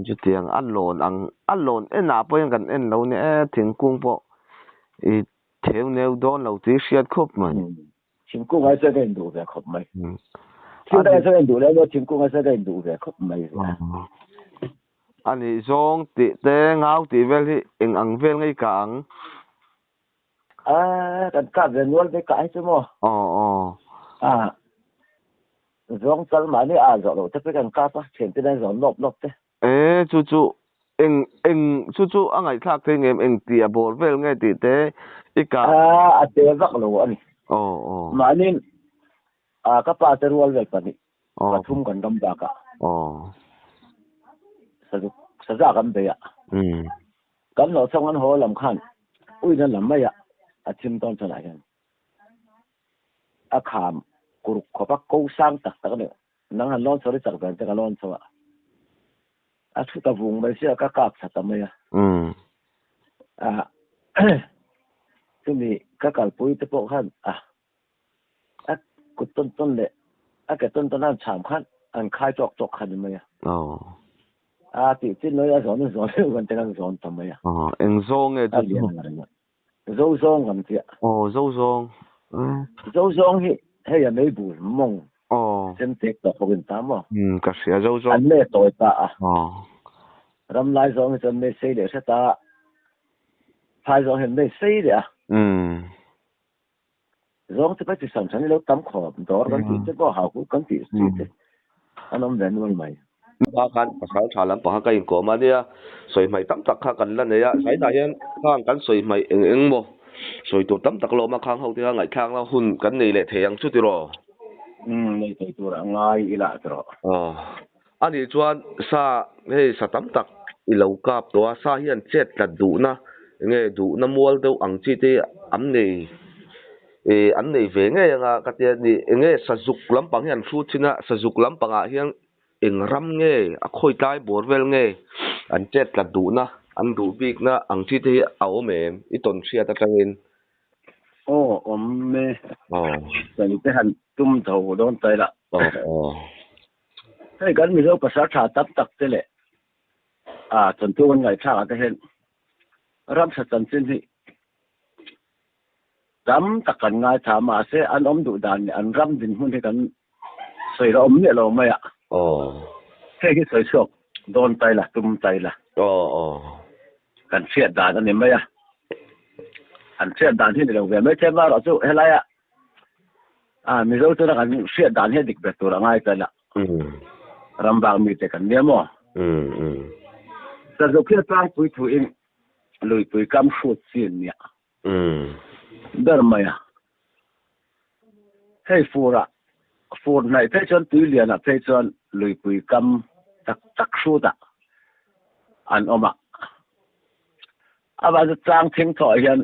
Chutiang a lawn ang a lawn enah pawh hian kan en lo nia e thingkung pawh i theu neu dawn lo tih hriat khawp mai. Thingkung ai chuan ka induh ve khawp mai. Thil dangah chuan ka induh leh emaw thingkung ai chuan ka induh ve khawp mai. A nih zawng tih te ngau tih vel hi eng ang vel ngei kah ang? A kan kap ve nual ve kah hi chu maw? Aw aw. A zawng chal mahni a zawh loh te pawh kan kap a, thiante nen zawn lawp lawp te. E chu chu eng eng chu chu a ngaihthlak thei ngem eng tih a bawr vel nge tih te i kah. A a te vak lo a ni. Aw aw. Mahni a ka pa te rual vel pahnih pathum kan ram bakah. Aw. Sazuk saza kan bei a. Umm. Kan hlawh chhawng an haw lam khan uina lam mai a a thim tawn chhan ah hian a kham kuruk khawp a ko sang tak tak a ni. Nang han lawn chho ri chak ber te ka lawn chho a, a thu ta vung mai sia ka kap thla ta mai a. A chumi ka kalpui te pawh khan a a kut tawn tawn leh a ke tawn tawn a an chham khan an khai tawk tawk kha ni mai a. A tih chin lawih a zawn a zawn deuh kan te kan zawn ta mai a. Eng zawng nge chu? A lian ang reng a. Zo zawng kan tia. Aw zo zawng. Zo zawng hi hei a mei bul mawng sen tek tawh bawk in ta maw? Umm ka hria zo zawng. An me tawi ta a. Ram lai zawng hi chuan me sei leh hret a. Phai zawng hian nei sei leh a. Um. Zawng te pawh chi hran hran hi lo tam khawp, dawr kan tih te pawh hau kan tih chi te an awm ve nual mai. Kha khan pasal tha lampang kha ka inkawm a nia, sawi hmaih tam tak kha kan la nei a, zainah hian khang kan sawi hmaih eng eng maw sawi tur tam tak lawm a, khang ho te kha ngaihthlak na hun kan nei leh thei ang chu tiraw? Umm nei thei tur a ngai ila tiraw? Aw, anih chuan sa hei sa tam tak i lo kap tawh a, sa hian chet tlat duhna enge duhna mual deuh ang chi te an nei ih an nei ve ngei anga ka tia ni enge sazuk lampang hi an hrut thin a, sazuk lampangah hian Eng ram nge, a khawi tlai bawr vel nge an chet tlat duhna, an duh bikna ang chi te hi a awm em? I tawn hriat atangin. Aw, awm e. Aw. Kan te han tum tho dawn ta ila. Aw, aw. Hei kan Mizo pasal tha tam tak te leh a thawnthu kan ngaihthlak ah te hian ramsa chanchin hi tam tak kan ngaithla a, mahse an awm duh dan leh an ram dinhmun hi kan sawi la awm miah lo mai a. Aw. Hei hi sawi chhuak dawn ta ila, tum ta ila. Aw aw. Kan hriat dan a ni mai a. An hriat dan hi ni lo ve mai thei marawh chu helaia a Mizo tuna kan hriat dan hi a dik ber tur a ngai ta ila. Ram bak mite kan nia maw? Um um. Sazuk hi a tlangpui thuin luipui kam hrut chi an nia. Ber mai a. Hei furah, fur hnaih phei chuan tui lianah phei chuan luipui kam tak tak hrutah an awm a. Avang chu tlang thing thawh hian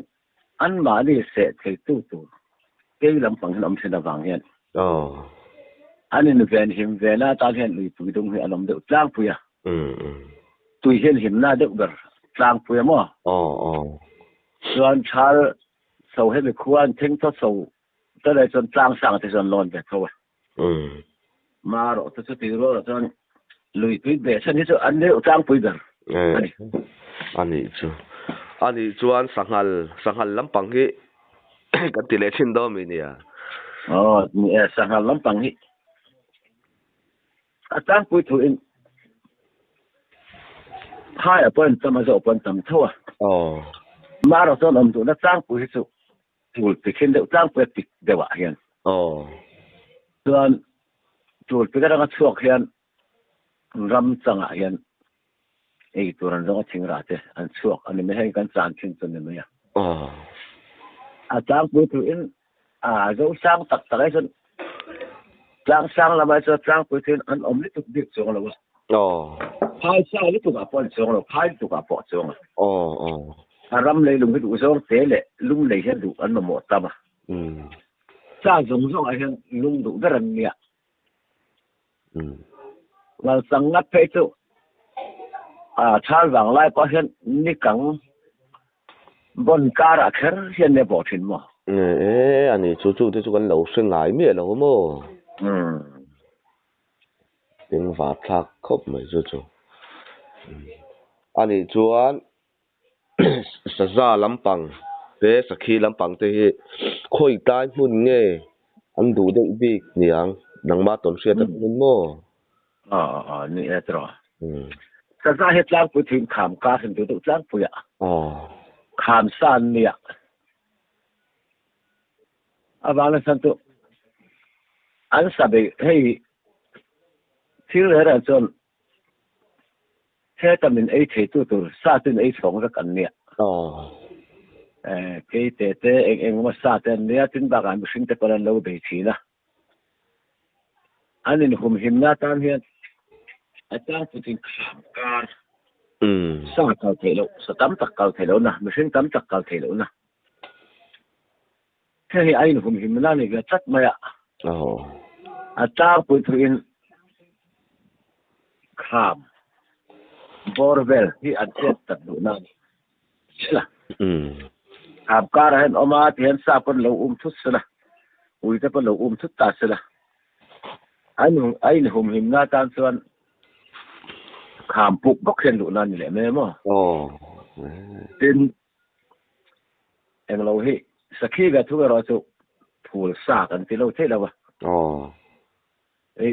anmahni seh theitu tur kei lampang hian awm thin avang hian an inven him ve na atan hian luipui dung hi an awm deuh tlangpui a. Tui hian himna deuh ber tlangpui a maw? Chuan thal chho hemi khua an thing thaw chho ta leh chuan tlang sang te chuan lawn ve tho a. Marawh te chu tui rual ah chuan lui tui beh chhan hi chu an deuh tlangpui ber a ni. A nih chu. A nih chuan sanghal, sanghal lampang hi kan ti leh thin dawn mi nia? Aw, ni e, sanghal lampang hi a tlangpui thu in phai ah pawh an tam a, zawh pawh an tam tho a. Aw. Marawh chuan awm duhna tlangpui hi chu tul pikhin deuh tlangpui a pik deuh ah hian. Aw. Chuan tul pik atanga chhuak hian ram changah hian ei tur an zawng a thing rah te an chhuak a ni mai heng kan chan thin chu a ni mai a. Aw. A tlangpui thu in a zo sang tak tak ai chuan tlang sang lamah chuan tlangpui thu in an awm lutuk bik chuang lo a. Aw. Phai sa lutuk ah pawh an chuang lo, phai lutuk ah pawh a chuang a. Aw aw. A ram leilung hi duh zawng te leh lung lei hian duh an mamawh tam a. Sa zawng zawng ah hian lung duh ber an nia. Ngalchang ngat phei chu a thal vang lai pawh hian ni kang bawn karah kher hian nia bawh thin maw? E, a ni chu chu te chu kan lo hre ngai miah lo maw? Tin var thlak khawp mai chu chu. A nih chuan saza lampang te sakhi lampang te hi khawi tlai hmun nge an duh deuh bik niang nangma tawn hriat a hmun maw? Aw aw ni e tiraw. Saza hi tlangpui thuin kham kar hin duh deuh tlangpui a. Kham sa an nia. Avang chuan chu an sa beih hei thil reh reh chuan heta min ei thei tu tur sa chu in ei chhawng vek an nia. Kei te te eng eng emaw sa te an nia tin bakah mihring te pawn an lo bei thin a. An inhumhimna atan hian a tlangpuiin kham kar sa kal theih loh, sa tam tak kal theih lohna, mihring tam tak kal theih lohna. Hei hi a inhumhimna a ni ve tlat mai a. A tlangpui thuin kham bawr vel hi an chet tak duhna a ni. Sela. Kham karah hian awm a, tihian sa pawn lo um thut sela, ui te pawn lo um thut ta sela. A inhumhimna atan chuan kham puk bawk hian luhna a ni leh mai a maw? Tin, Englo hi sakhi ve thung erawh chu phul sa kan ti lo theih lo a. Ei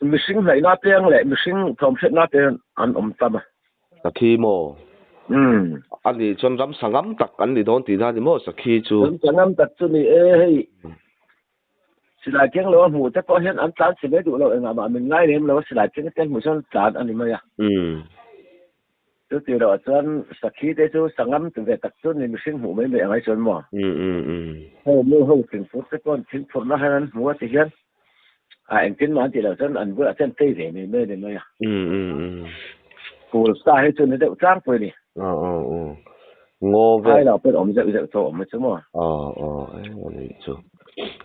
mihring hnaihna piang leh mihring thawmhriatna te hian an awm tam a. Sakhi maw? Ani chuan ram sangam tak an ni dawn tihna a ni maw sakhi chu? Ram sangam tak chu ni e, hei silai keng lo a hmuh te pawh hian an tlan si mai duh lo, engah mah min ngai lem lo a, silai keng te an hmuh chuan tlan a ni mai a. Chuti erawh chuan sakhi te chu sangam tu ve tak chu ni mihring hmuh mai mai angai chuan maw? Hei nu ho thingphur te pawh thingphurna hian an hmu a ti hian a engtin mah an tih loh chuan an bulah chuan tei ve mai mai a ni mai a. Kul sa hi chu ni deuh tlangpui a ni. Ngaw vel. Ai lo pawh awm zeuh zeuh tawh awm mai chu maw? Aw aw a nih chu.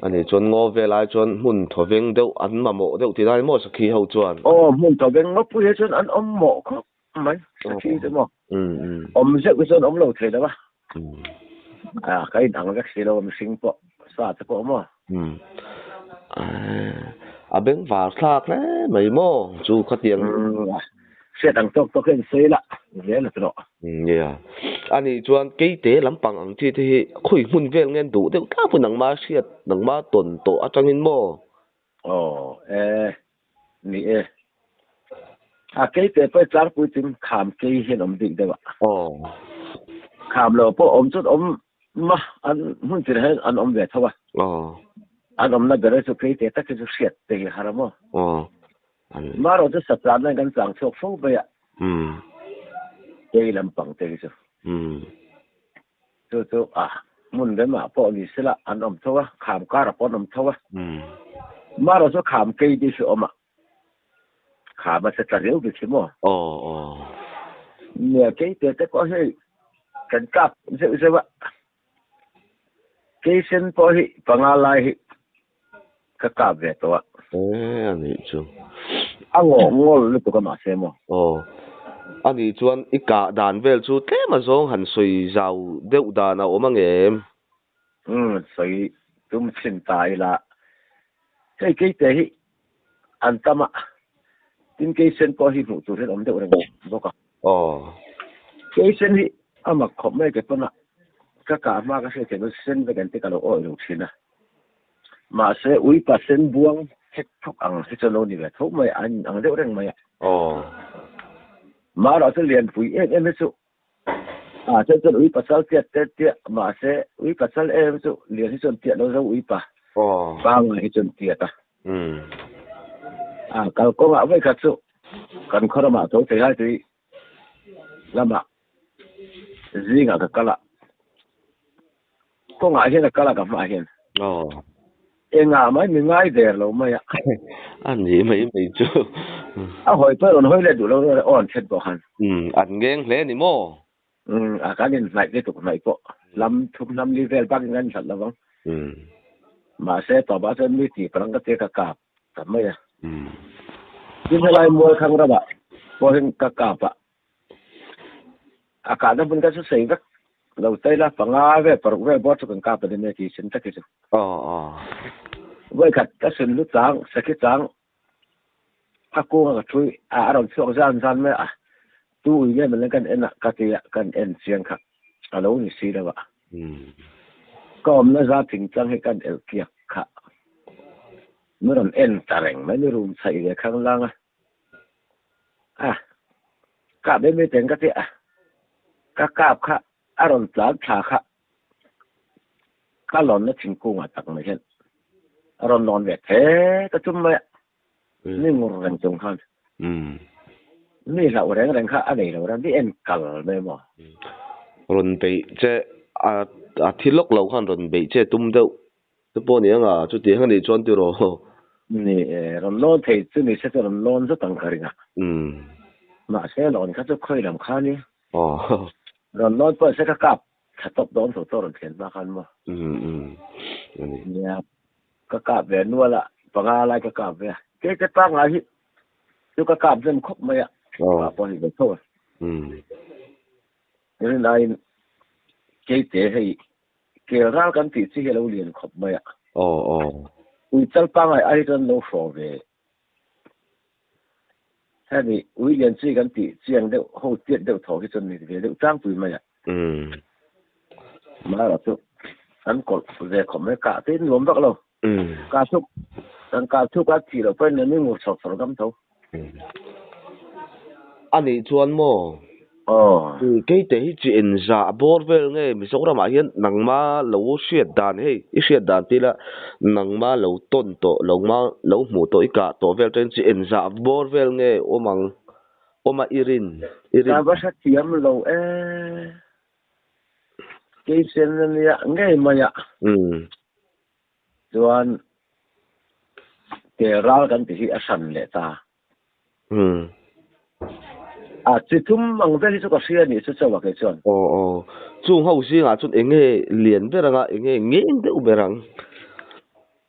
A nih chuan ngaw vel ai chuan hmun thawveng deuh an mamawh deuh tih lai maw sakhi ho chuan? Aw hmun thawveng ngawpui hi chuan an awm mawh khawp mai sakhi chu maw? Awm zeuh hi chuan awm lo thei lo a. A ka in ang vek si lo a mihring pawh sa te pawh maw? A bengvar thlak hle mai maw chu khatiang. Hriat ang tawk tawk hian sawi la zel a tawh. Nia. Ani chuan keite lampang ang chi te hi khawi hmun vel nge an duh deuh tlak pawh nangma hriat nangma tawn tawh atangin maw? Aw e ni e. A keite pawh hi tlangpui tin kham kei hian awm bik deuh a. Aw. Kham lo pawh awm chuan awm ma an hmun tir hian an awm ve tho a. Aw. An awmna ber chu keite tak hi chu hriat te hi har a maw? Aw. Marawh chu satlan kan chang chhuak fo mai a, kei lampang te hi chu. Chu chu a hmun remah pawh ni sela an awm tho a, kham karah pawh an awm tho a. Marawh chu kham kei te hi awm a, kham a che tla riau bik hi maw? Nia kei te te pawh hei kan kap zeuh zeuh a, kei sen pawh hi panga lai hi Ka kap ve tawh a. E a nih chu. A ngawh ngawl lutuk a mahse maw? Aw. A nih chuan i kah dan vel chu tlem a zawng han sawi zau deuh dan a awm ang em? Umm sawi tum chhin ta ila. Hei keite hi an tam a, tin keisen pawh hi hmuh tur hian awm deuh reng bawk a. Aw. Keisen hi a mak khawp mai ke pawn a, ka kah hma ka hriat theih pawn sen vek an ti ka lo awih lo thin a. Mahse ui pa sen buang hek thawk ang hi chuan lo ni ve tho mai a, an ang deuh reng mai a. Aw. Mahrawh chu lianpui em em hi chu a chuan chuan ui pasal tiat te tiah mahse ui pasal em em chu lian hi chuan tiat lo zo ui pa Aw. pangngai hi chuan tiat a. Umm. A kalkawngah vawikhat chu kan khaw ramah tho thei hai tui lamah zingah ka kal a. Kawngah hian a kal a ka hmaah hian. Aw. Engah mai mi ngai der lo mai a. A ni mai mai chu. A hawi pawh rawn hawi leh duh lo rual aw an thlen pawh khan. Umm an ngeng hle ni maw? Umm a kan inhnaih lutuk hnaih pawh lam thum hnam li vel bakin kan inhlat lo vang. Umm. Mahse tawpah chuan mi tih parang ka tia ka kap ta mai a. Umm. Tin helai Mualkhang ramah pawhin ka kap a. A kahna hmun kha chu sei vek lo ta ila panga vel paruk vel bawr chu kan kap a ni mai tih sin tak hi chu. Aw aw. Vawikhat ka sin lu chang sakhi chang a kung a ka thui a a rawn chhuak zan zan mai a tu ui nge mawle kan en a ka ti a kan en chiang kha a lo ni si lo a. Ka awmna za thingtlang hi kan elh kiak kha mi rawn en ta reng mai ni room chhaih ve khanglang a. A kap em em teng ka ti a, ka kap kha a rawn tlan thla kha ka lawnna thingkungah tak mai hian a rawn lawn ve the ka tum mai a, mi ngur reng chung khan mi hlauh reng reng kha a nei lo reng, mi en kal mai maw. Rawn beih che a thi lawk lo khan rawn beih che tum deuh Te pawh ni anga chutiang a nih chuan tiraw. Ni e, rawn lawn thei chu ni se chu rawn lawn zet ang ka ring a. Mahse lawn kha chu khawi lam kha ni. Aw. Rawn lawn pawh se ka kap tha tawp dawn tho tawh rawn thlen hma khan maw. Ani. Nia, ka kap ve nual a, panga lai ka kap ve a. Kei te pangngai hi chu ka kap zem khawp mai a. Aw. Kap pawh ni ve tho a. Rinaiin keite hei Kel ral kan tih chi hi a lo lian khawp mai a. Aw aw. Ui chal pangai ai hi chuan lo hraw ve. Hemi ui lian chi kan tih chiang deuh ho tiat deuh thaw hi chuan ni ve deuh tlangpui mai a. Umm. Mahara chu an kawlh ve khawp mai kah te in nuam vak lo. Umm. Kah thuk kan kah thuk a thih loh pawhin an ingur chho chho ngam tho. Umm. A nih chuan maw? Aw. Keite hi chi engzah bawr vel nge Mizoramah hian nangma lo hriat dan hei i hriat dan ti ila nangma lo tawn tawh lo lo hmuh tawh i kah tawh vel atangin chi engzah bawr vel nge awm ang awm a i rin i rin. Ka va hrethiam lo e. Keisen ania ngei mai a. Chuan ke ral kan ti hi a hran leh ta. A chi thum ang vel hi chu ka hria anih chu chauh a kei chuan. Aw aw. Chung ho zingah chuan eng nge lian ber anga eng nge ngeng deuh ber ang?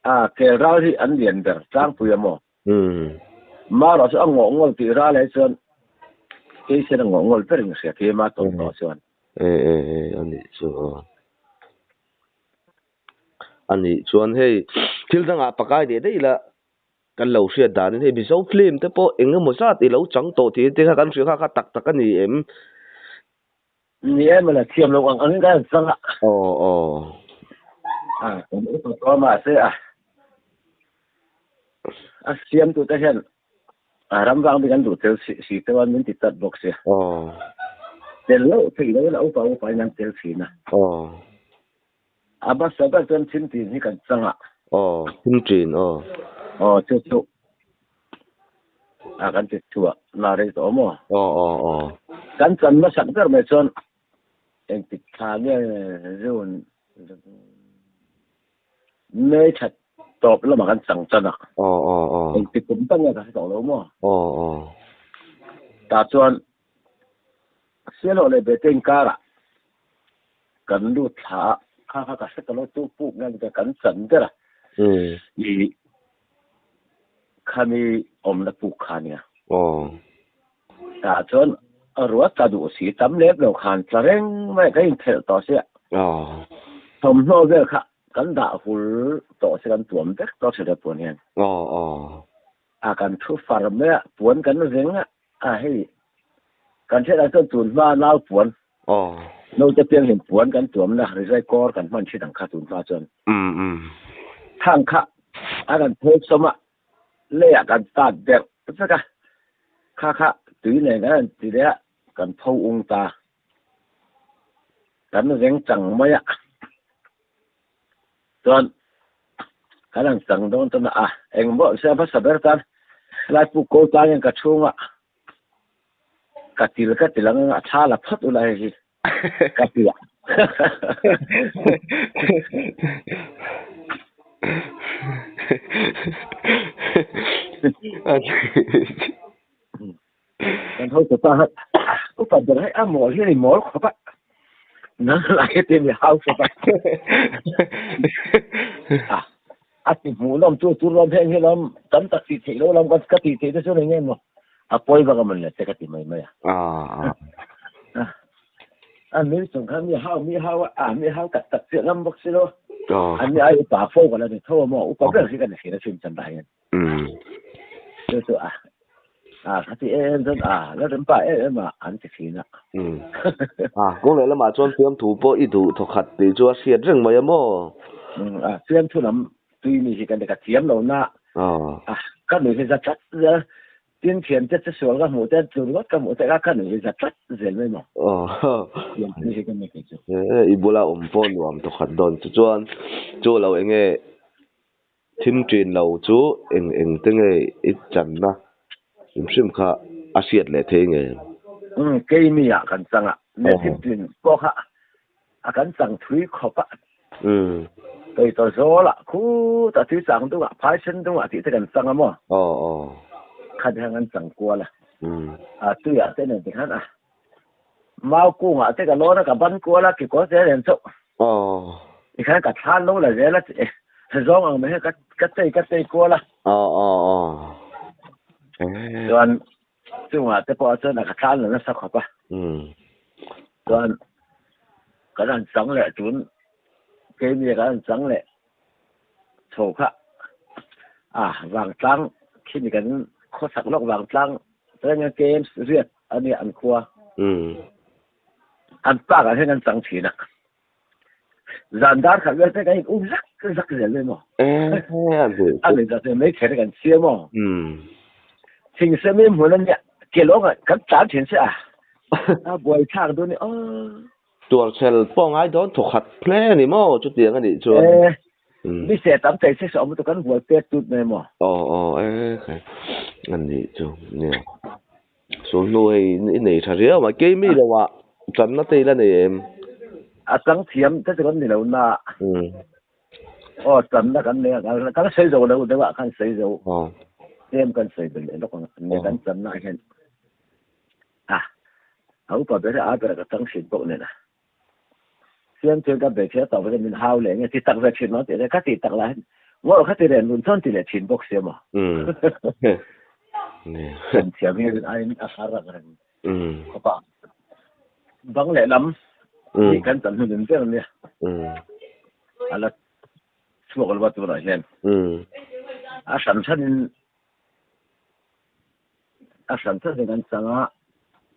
A kel ral hi an lian ber tlangpui a maw? Marawh chu a ngawh ngawl tih ral ai chuan keisen a ngawh ngawl ber in ka hria keima tawn tawh chuan. E e e anih chu aw. Anih chuan hei thil dangah pakai leh daih ila kan lo hriat danin hei Mizo film te pawh eng emaw zat i lo chang tawh tih te kha kan hria kha kha tak tak a ni em? Ni em a la thiam lo ang angin ka en chang a. Aw aw. A kan upa tawh a mahse a a siamtu te hian a ram vang bik an duh tel si si te chuan min ti chat bawk sia. Aw. Tel loh theih loh in a upa upa in an tel thin a. Aw. A hmasa ber chuan thim tin hi kan chang a. Aw, thim tin, aw. Aw, chu chu. A kan ti chhuah na rei tawh maw? Aw, aw, aw. Kan chan hmasak ber mai chuan engtik thla nge June May thla tawp lamah kan chang tan a. Aw, aw, aw. Engtik kum tak nge ka hre tawh lo maw? Aw, aw. Tah chuan Sialawh leh Bete inkarah kan lut thla a, kha kha ka hre ta lo chu puk nge ni kan chan ber a, i khami awmna puk kha nia. Tah chuan ruat tla duh si tam lep lo khan tla reng mai ka inphelh tawh sia. Thawmhnaw vel kha kan dah hul tawh sia kan tuam vek tawh sia puan hian. A kan thu far mai a, puan kan reng a. A hei, kan hriatah chuan tun hma nau puan, naute piang hlim puan kan tuamna rizai kawr kan hman thin ang kha tun hma chuan. Thang kha a kan phel sawm a, leiah kan tat deuh vek a, kha kha tui nen kan han ti leh a, kan pho ung ta. Kan reng chang mai a, chuan kan han chang dawn chuan a engmawh se a hmasa ber tan helai pu kawl tan hian ka chhunga ka til ka til ang a thla la phawt ula hei hi ka ti a. Kan hotu pa kha upa ber hei a mawl hi a ni mawl khawp a, nang lah hi ti mi hau khawp a. A a ti hmuh lawm chu chu lawm heng hi lawm tam tak tih theih lo lam ka tih theih te chu ni nge maw a pawi vak a mawn le te ka ti mai mai a. A nui chung khan mi hau mi hau a a mi hau tak tak chiah ngam bawk si lo. An ni ai upa fo ka la ni tho a maw upa ber hi ka ni hria thin chan dah hian. Chu chu a a ka ti em em chuan a la rem pah em em a an ti thin a. A kawng leh lamah chuan fiamthu pawh i duh thawkhat tih chu a hriat reng mai a maw? A fiamthu lam tui mi hi ka ni ka thiam lo na a ka nuih hi za tlat zel tin thiam te chu sual ka hmuh te chu ringawt ka hmuh te kha ka nuih hi za tlat zel mai maw? Fiamthu hi ka ni kei chu. I bula awm pawh nuam thawkhat dawn chu chuan chu lo eng nge Thim ṭin lo chu eng eng te nge i channa hrim hrim kha a hriat leh thei nge? Umm, keimi ah kan chang a, ne thim ṭin pawh kha a kan chang thui khawp a. Umm. Tawih tawh zawl ah khutah tui chang dung ah, phai sen dung ah tih te kan chang a maw? Aw aw. Kha te khan kan chang kual a. Umm. A tui ah te nen tikhan a mau kung ah te ka lawn a ka ban kual a kekawr te nen chauh. Aw. Tikhan ka thlan lo la zel a zawng ang mai hian ka ka chei ka chei kual a. Aw aw aw. Chuan chungah te pawh chuan a ka thlan lo nasa khawp a. Umm. Chuan kan han chang leh tun keimi kan han chang leh chho kha a vangtlang khini kan khawsak lawk vangtlang chuan games riat a nia an khua. Umm. An park ah hian an chang thin a. Zan dar khat vel te kan in um zak zak zel mai maw? A ni zat mai kher kan siam aw. Umm. Thing semi hmun a nia ke lawng ah kan tlan thin se a. A buai thlak dawn e aw. Tuarchhel pawh ngai dawn thawkhat hle a ni maw chutiang a nih chuan. E, mi se tam thei se sawm lutuk kan buai pek tut mai maw. Aw aw e khai a nih chu nia. Sulhnu hei i nei tha riau mai kei mi lo ah channa te i la nei em? A chang thiam te chu kan ni lo na. Aw channa kan nei a kan sawi zo lo deuh ah khan sawi zo. Tlem kan sawi belh leh lawk ang nia kan channa ah hian. A, a upa ber a ber ka chang thin bawk nen a. Siam chuan ka bei thin a tawp hian min hau leh nge ti tak ve thin maw tih leh ka tih tak lah hian ngawrh kha ti reng nun chuan ti leh thin bawk sia maw. Kan thiam hi aiin a har ang reng khawp a. Bang leh lam hi kan chan hnu ber ania. A la chhuak lo a tunah hian. A hran hranin A hran tlat in an chang a,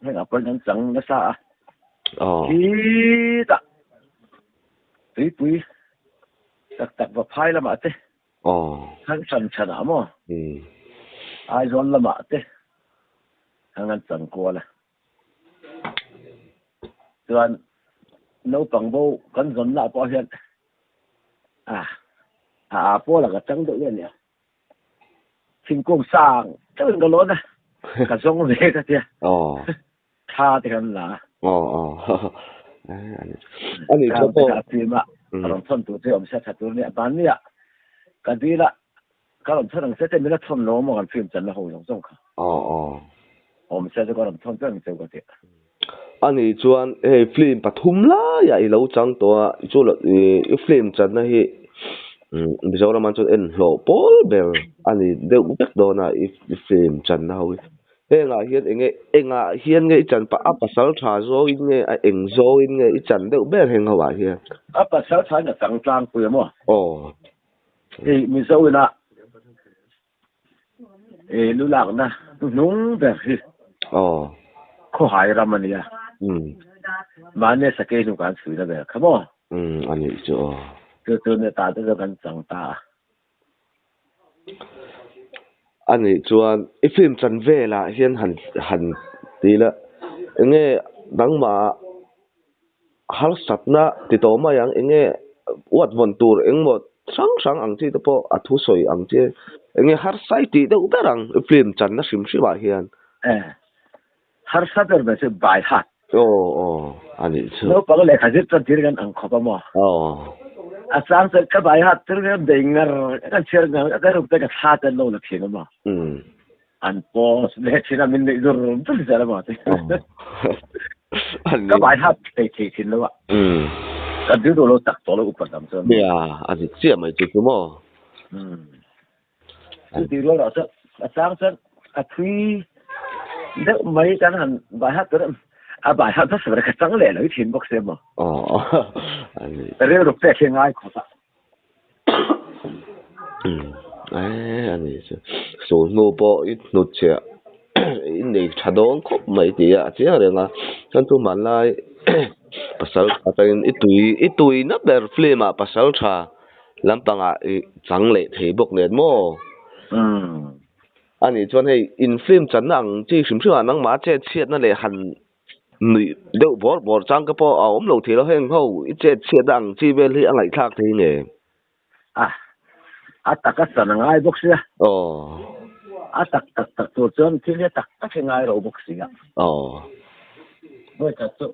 heng ah pawhin an chang nasa a. Khitah tuipui tak tak va phai lamah te, khan hran chhan ah maw, Aizawl lamah te hang an chang kual a. Chuan naupang bo kan zawnna ah pawh hian a a pawl ah ka chang deuh nge nia. Thingkung sang deuhin ka lawn a, ka zawng ve ka tia. Thla te kan la a. Thla te ka fim a, ka rawn thawn tur che awm sia tha tur nia. Mahni ah ka dil a, ka rawn thawn ang che te min la thawn lo maw kan film channa ho zawng zawng kha. Awm sia chu ka rawn thawn vek ang cheu ka tia. Ani chuan hei film pathum laiah i lo chang tawh a, chu lo i film channa hi Mizoram ah chuan en hlawh pawl ber a ni deuh vek dawn a i film channa ho hi. Hengah hian eng nge engah hian nge i chan pah a pasal tha zawngin nge a eng zawngin nge i chan deuh ber heng ho ah hian. A pasal tha in a chang tlangpui a maw? Aw. Hei Mizo ina E lu lakna hnung ber hi khawhai ram a nia. Mahni sakei hnu kan chhui na ber kha maw? A nih chu aw. Chu chu nia ta te chu kan chang ta a. A nih chuan i film chan velah hian han han ti la enge nangmah harsatna ti tawh mai ang enge uat vawn tur engmaw hrang hrang ang chi te pawh a thusawi ang chi enge harsa i tih deuh ber ang i film channa hrim hrim ah hian. E harsa ber mai chu by heart. Aw aw a nih chu. Naupang lehkha zir chuan thil kan ang khawp a maw? Aw. A chang chuan ka by heart thil kan bei ngar kan chhiar ngar ka ruk te ka thla te an lo la thin a maw? An post leh thin a min neih dur dur zel a maw ti. Ka bai hat thei thei thin lo a. Ka dil duh lo tak tawh lo upat lam chuan. Nia, a dik chiah mai chu chu maw. Chu tih rual ah chuan a chang chuan a thui deuh mai kan han bai hat tur a bai hat hmasa ber ka chang leh lo i thin bawk sia maw. Rilru pek hi ngai khawp a. A ni chu sul hnu pawh i hnut chhiah i nei tha dawn khawp mai tih a chiang reng a chuan chu hmanlai pasal atangin i tui i tuina ber film ah pasal tha lampangah i chang leh thei bawk nen maw a nih chuan hei in film channa ang chi hrim hrim ah nangmah chet chhiatna leh han Nuih deuh bawr bawr chang ka pawh a awm lo thei lo heng ho i chet chhiat ang chi vel hi a ngaihthlak thei nge? A, a tak a chan a ngai bawk sia. Aw. A tak tak tak tur chuan thil hi a tak tak hi ngai ro bawk sia. Aw. Vawikhat chu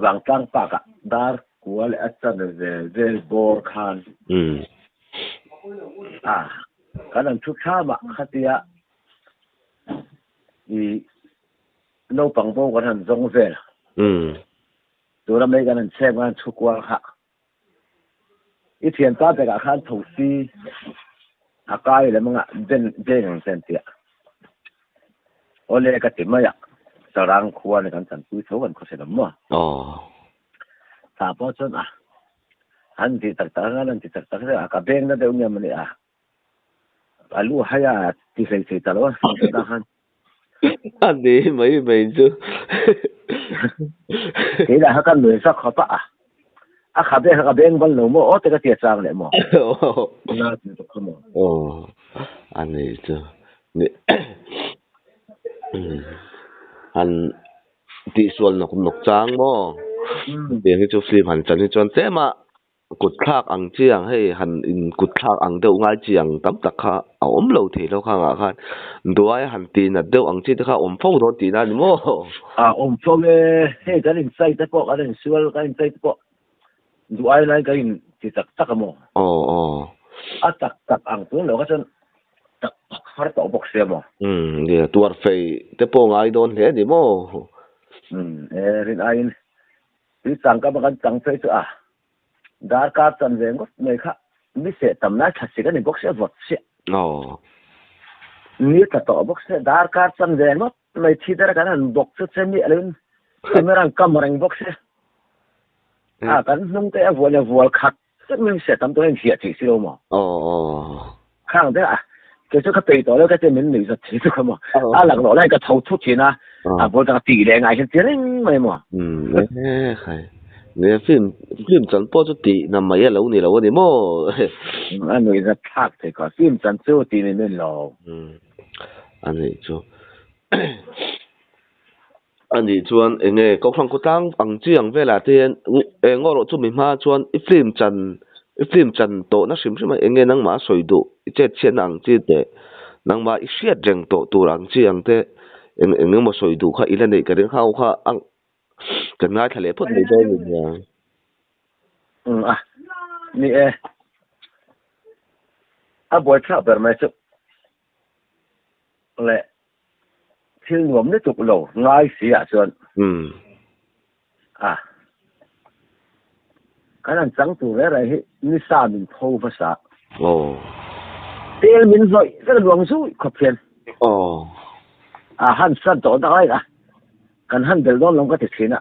Vangtlang Park ah dar kua leh a chan ve vel bawr khan. A, kan an thu thlam ah khatia i Naupang bo kan han zawng vel. Tura mai kan han chhem kan han chhu kual kha. I thianpa bekah khan tho si a kai lem anga ben beng ang che an ti a. Awle ka ti mai a, Sarang khua ni kan chanpui tho kan khawse lam maw. Tah pawh chuan a han ti tak tak anga an ti tak tak a, ka beng na deuh nge mawni a. A lu hai a ti hlei thei ta lo a ta khan. A ni mai mai chu. Kei lah kha ka nui sak khawp a, a kha beng kha ka beng bal lo maw aw te ka ti a chang leh maw. Na ti tuk kha maw. Aw a ni chu. Han. Tihsual nawk nawk chang maw? Hetiang hi chu film han chan hi chuan tlem a kut thlak ang chi ang hei han in kut thlak ang deuh ngai chi ang tam tak kha a awm lo thei lo khang ah khan duai han tih nat deuh ang chi te kha a awm fo dawn tihna a ni maw? A awm fo e, hei kan inchai te pawh kan insual kan inchai te pawh duai lai kan in ti tak tak a maw? Aw aw. A tak tak ang tun lo kha chuan tak tak har tawh bawk sia maw? Umm nia tuar fei te pawh ngai dawn hle a ni maw? Umm e rin aiin tui chang ka kan chang phei chu a darkar chan ve ngawt mai kha mi seh tam lai tha sik a ni bawk sia vawt sia. Aw. Ni tla tawh bawk sia darkar chan ve ngawt mai thi dera kan han bawk chu che mi alo in camera an kam reng bawk sia. A kan hnung te a vual a vual khat Zet mai hriat tam tawh a inhriat theih si lo maw? Aw aw. Khang te a, kei chu ka peih tawh lo ka tia min nuih zat thei chu kha maw. A lak loh lai ka tho thut thin a, a bul tak a tih leh ngai hian ti reng mai maw. Umm e khai. Nia film film chan pawh chu tih na mai a lo ni lo a ni maw. A nuih zat thlak thei kha, film chan chu tih ni min lo. Umm a nih chu. A nih chuan eng nge Kohhran khawtlang ang chi ang velah te hian eng erawh chu mi hma chuan i film chan i film chan tawhna hrim hrim a eng nge nangmah a sawi duh i chet chhiatna ang chi teh nangmah i hriat reng tawh tur ang chi ang te eng eng emaw sawi duh kha i la neih ka ring hau kha a kan ngaithla leh phawt mai dawn a nia. Umm a ni e a buaithlak ber mai chu leh Thil nuam lutuk lo ngai si ah chuan. Umm. A. Kan han chang tur reng reng hi nisa min pho hmasa. Aw. Tel min hnawih vek luang zui khawp hian. Aw. A han sat tawh dak laih a. Kan han bel dawn lo ka ti thin a.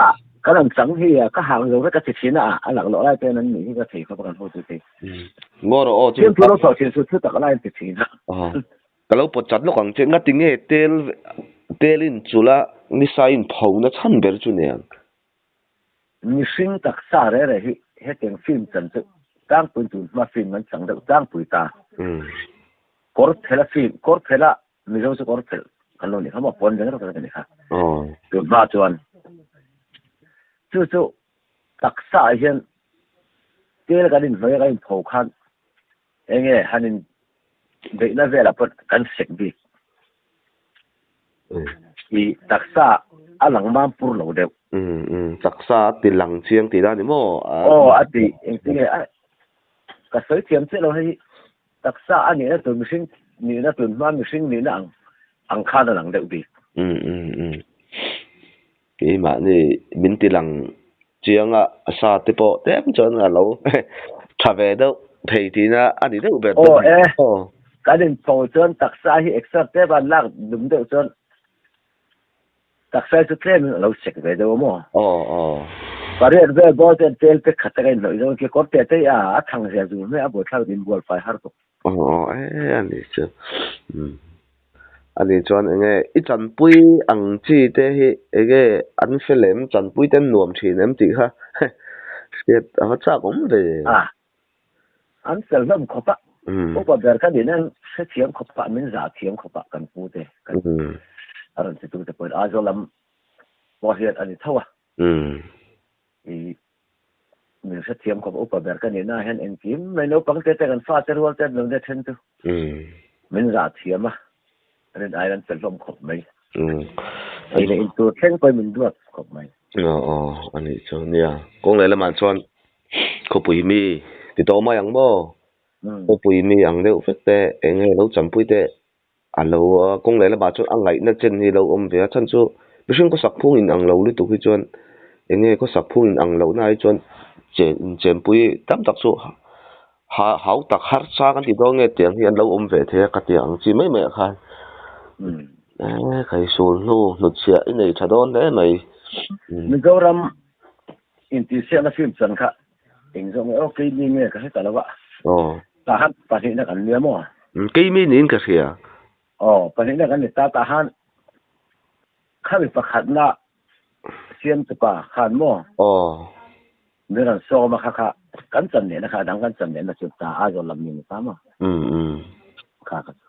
A kan han chang hi ka hang zo vek ka ti thin a, a laklawh lai ten an nih hi ka thei khawp a kan hotu te. Ngaw rawh aw chu. Thil thu lo chhuah thin chu thu tak lai an ti thin a. Aw. Ka lo pawt chat lawk ang che. Ngati nge tel tel in chulh a nisa in pho na chhan ber chu nen. Mihring taksa reh reh hi hetiang film chan chu tlangpui tun hma film an chang deuh tlangpui ta. Kawr phela film kawr phela Mizo chu kawr phelh kan lo ni kha maw pawn veng rawk rawk a ni kha. Tun hma chuan chu chu taksa ah hian tel kan inhnawih a kan inpho khan eng nge han in beihna velah pawh kan sek bik. I taksa a lang mam pur lo deuh. Taksa a ti lang chiang tih dan ni maw? Aw a ti engtin nge a ka sawi thiam chiah lo hei hi. Taksa a nihna tur mihring nihna tun hma mihring nihna ang ang khan a lang deuh bik. Umm umm umm. Keimahni min ti lang chiang a, a sa te pawh tlem chuan a lo tha ve deuh thei tihna a ni deuh ber Aw e, kan inpho chuan taksa hi extra tlem a lak dum deuh chuan Taksa chu tlemin a lo sek ve deuh a maw? Aw aw. Pariat vel bawr chuan tel te khat taka inhlawh zawng khi kawr teh teh a, a thang zia zum hmeh a buaithlak in bual fai har tuk. Aw aw e a nih chu. Umm. A nih chuan enge i chanpui ang chi te hi enge an fel em chanpui te an nuam thin em tih kha hriat a va chak awm ve. A an fel hlawm khawp a, upa ber kha nin an hrethiam khawp a, min zah thiam khawp a kan pu te kan a rawn titu te pawhin Aizawl lam pawh hian a ni tho a, i min hrethiam khawp a upa ber ka nih na hian engkim mai naupang te te kan fa te rual te an lo nia then chu min zah thiam a, rin aiin an fel hlawm khawp mai. Ei leh in tur thleng pawhin min duat khawp mai. Aw aw a nih chu nia kawng leh lamah chuan Khawpui mi ti tawh mai ang maw? Khawpui mi ang deuh vek te eng nge lo champui te a lo kawng leh lamah chuan a ngaihna chen hi lo awm ve a chhan chu mihring khawsak phung in ang lo lutuk hi chuan eng nge khawsak phung in ang lohna hi chuan chen inchempui tam tak chu ha hau tak harsa kan ti dawn nge tiang hi an lo awm ve thei a ka ti ang chi mai mai ah khan e kai sul hnu hnutchhiah i nei tha dawn hle mai. Mizoram Intihsiakna film chan kha eng zawk nge aw keimi nge ka hre ta lo a. Aw. Tah han pahnihna kan nia maw? Keimi niin ka hria. Aw, pahnihna kan ni ta tah han khami pakhatna siam tupa khan maw? Aw. Min rawn sawm a kha kha kan chan lehna kha a dang kan chan lehna chu ta Aizawl lam ni ta maw? Umm umm. Kha kha chu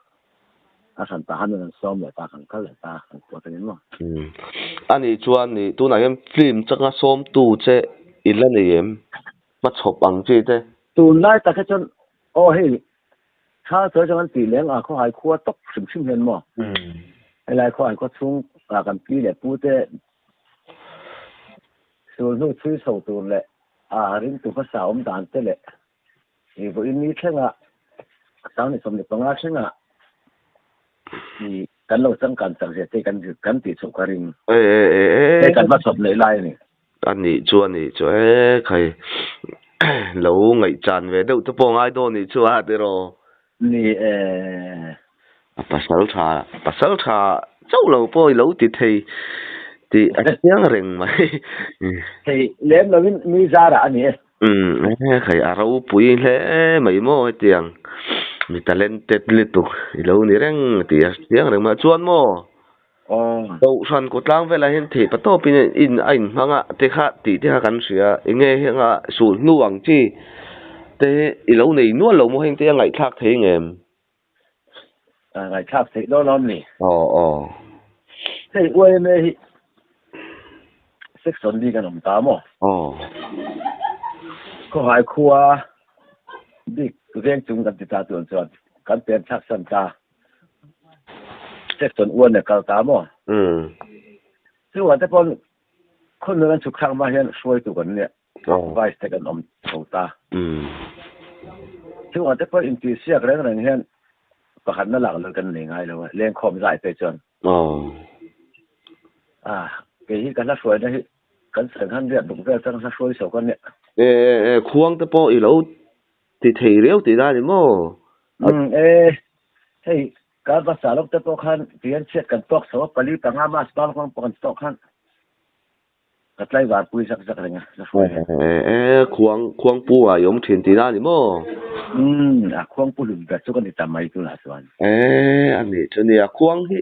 a hran tah han min rawn sawm leh ta kan kal leh ta kan pawh tangin maw? Ani chuan ni tunah hian film changa sawmtu che i la nei em? Hmachhawp ang chi te. Tunlai tak hi chuan aw hei tha chawi chang an tih leng a khawhai khua tawp hrim hrim hian maw? Helai khawhai khua chhung ah kan pi leh pu te sulhnu chhui chho tur leh a ringtu hmasa awm dan te leh i vawiin ni thlenga sang ni 15 thlenga i kan lo changkan chak zia te kan kan tih chhoh ka ring. E e e e. Hei kan hmachhawp neih lai a ni. A nih chu a nih chu e khai lo ngaihchan ve deuh te pawh ngai dawn nih chu a tiraw. Ni e. A pasal tha pasal tha chauh lo pawh i lo ti thei tih a chiang reng mai. Hei lem lovin mi zarah a ni e. Umm e khai a ropui hle mai maw hetiang mi talented lutuk i lo ni reng tih a chiang reng mai chuan maw Kohhran kawtlang velah hian theih pa tawpin in a inhmang a te kha tih te kha kan hria eng nge heng a sulh hnu ang chi te hi i lo nei nual lo maw heng te a ngaihthlak thei ngem? Ngaihthlak theih dawn awm ni. Aw aw. Hei YMA hi section bik an awm ta maw? Aw. Khawhai khua bik veng chung kan ti ta tun chuan kan pen thlak san ta. Section uan a kal ta maw? Umm. Chuvang te pawn khawnlun an chhuk thlak hma hian hruaitu kan nia. Vice te kan awm tho ta. Chungah te pawh intihsiak reng reng hian pakhatna lak loh kan nei ngai lo a, lengkhawm zai phei chuan. Kei hi ka hla hruaina hi kan Sanghan riah buk vel chang hla hruai chho ka nia. E e khuang te pawh i lo ti thei riau tih na ni maw? E hei kar hmasa lawk te pawh khan tihian chhiat kan tawk chho a, pali panga mass bang pawh kan tawk khan. Ka tlaivar pui zak zak reng a, la hruai reng. E, khuang, khuangpu ah i awm thin tih na ni maw? Umm, a khuangpu hlut ber chu ka ni ta mai tunah chuan. E, a nih chu nia, khuang hi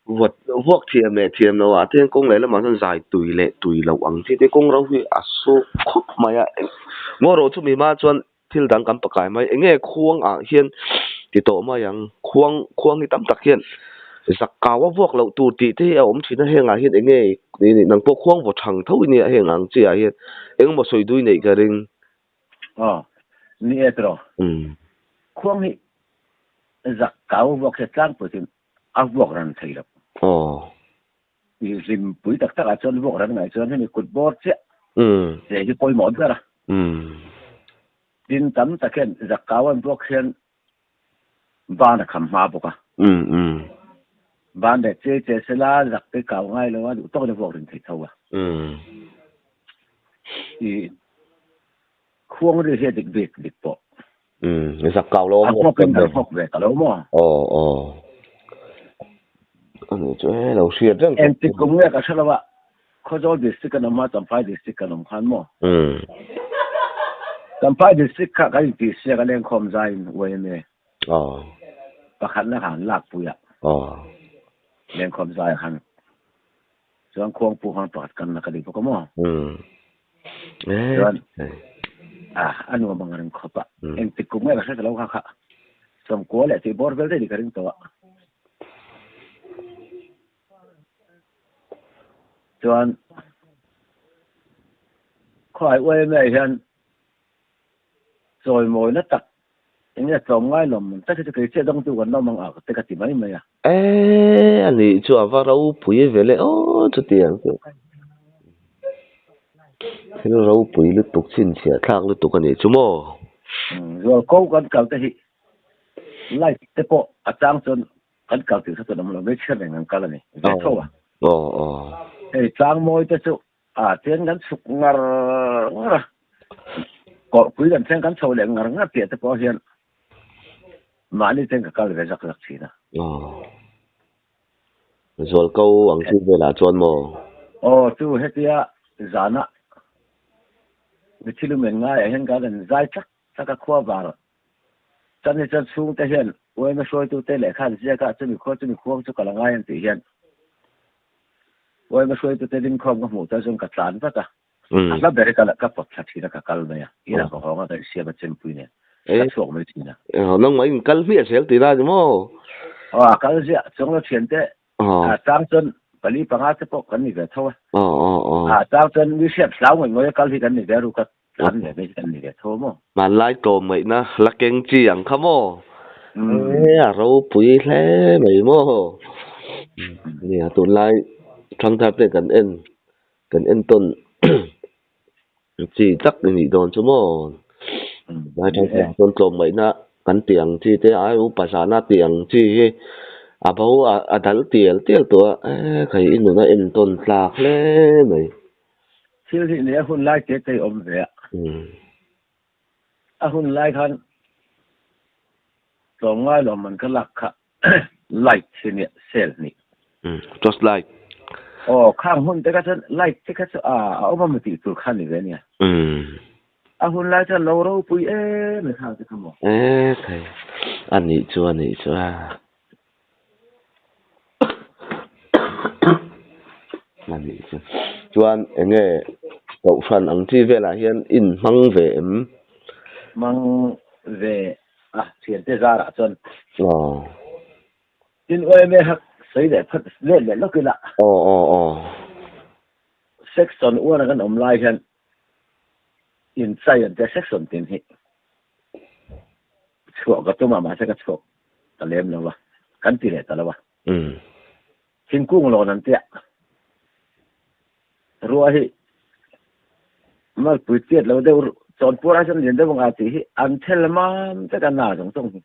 vuat, vuak thiam leh thiam lo ah te hian kawng leh lamah chuan zai tui leh tui loh ang chi te kawng ro hi a su khawp mai a, ngaw ro chumi hma chuan thil dang kan pakai mai eng nge khuang ah hian ti tawh mai ang khuang khuang hi tam tak hian zak kau a vuak loh tur tih te hi a awm thin a heng ah hian eng nge nang pawh khuang vaw thang tho i nia heng ang chi ah hian engemaw sawi dui neih ka ring. Aw ni e tiraw khuang hi zak kau a vuak hian tlangpui chu a vuak ran thei lo. Aw. I hlimpui tak takah chuan vuak ran ngaih chuan hemi kut bawr chiah che hi pawimawh ber a. Tin tam tak hian Zakkau an vuak hian ban a kham hma bawk a. Ban leh che che sela zak te kau ngai lo a duh tawkin a vuak rin thei tho a. I khuang ri hi a dik bik dik pawh. Zakkau lo a vuak in an nghawk ve ta lo maw? Aw aw. Ani chu he lo hriat reng. Engtik kum nge ka hre lo a, Khawzawl district kan awm a, Champhai district kan awm khan maw? Champhai district kha kan intih siak a lengkhawm zaiin YMA pakhatna kha an lakpui a, lengkhawm zai khan chuan khuangpu khan pakhat kan la ka ni bawk a maw? Chuan a nuam ang reng khawp a, engtik kum nge ka hre ta lo kha kha 90 leh tih bawr vel daih ni ka ring tawh a. Chuan khawi YMA hian chawimawina tak eng nge tlawm ngai lawm tak hi chu kei chiah dawngtu kan lawm ang a te ka ti mai mai a. E a nih chu a va ropui ve le aw chutiang chu. Thil ropui lutuk chhinchhiah thlak lutuk a nih chu maw. Zualko kan kal te hi light te pawh a chang chuan kan kal tih kha chuan awm lo mai chhiar reng an kal a ni ve tho a. Hei tlangmawi te chu a chen kan chhuk ngar ngar a, kawrhpui kan thleng kan chho leh ngar ngar tih te pawh hian mahni ten ka kal ve zak zak thin a. Zualko ang chu velah chuan maw? Aw chu hetia zana mithilu men ngaiah hian kan rawn zai tlak tlak a khua var Chani chuan chhungte hian uaima hruaitute lehkha an ziak a, chumi khua chumi khuang chu ka la ngai an tih hian uaima hruaitute dingkhawm ka hmuh chuan ka tlan vat a, a hla ber hi ka ka pawt thla thin a ka kal mai a, inah ka hawng a ka insiam a chempui nen ka chhuak mai thin a. Nangmah in kal hmiah zel tih na ni maw? Aw a kal ziah, chuang lo thiante a chang chuan. pali panga te pawh kan ni ve tho a. Aw aw aw. A chang chuan mi hriat hlau ngawih ngawih a kal hi kan ni ve a ruk a tlan ve mai hi kan ni ve tho a maw. Hmanlai tlawm ngaihna la keng chi ang kha maw? E a ropui hle mai maw? Nia tunlai thangthar te kan en kan entawn chi tak i nih dawn chu maw? Lai thangthar ah chuan tlawm ngaihna kan tih ang chi te ai upa zahna tih ang chi hi a bo a dal tial tial tawh a, e khai i nun a entawn tlak hle mai. Thil hi nia hun lai te te awm ve a. A hun lai khan tlawmngai lo man ka lak kha light hi nia cell hnih. Torch light. Aw khang hun te kha chuan light te kha chu a a awm a maw tih tur kha ni ve nia. A hun lai chuan lo ropui em em khang te kha maw. E thei a nih chu a nih chu a. A nih chu. Chuan eng nge Kohhran ang chi velah hian in hmang ve em? Hmang ve a, thiante zarah chuan. Aw. Tin OMA hak sawi leh phat let leh lawk ila. Aw aw aw. Section uana kan awm lai hian inchai an tia section tin hi. Chhuah ka tum a mahse ka chhuak ta lem lo a, kan ti leh ta lo a. Thingkung lawn an tia. Ruah hi malpui chiat lo deuh chawnpur ai chuan lian deuh anga tih hi an thel mam vek a na zawng zawng hi.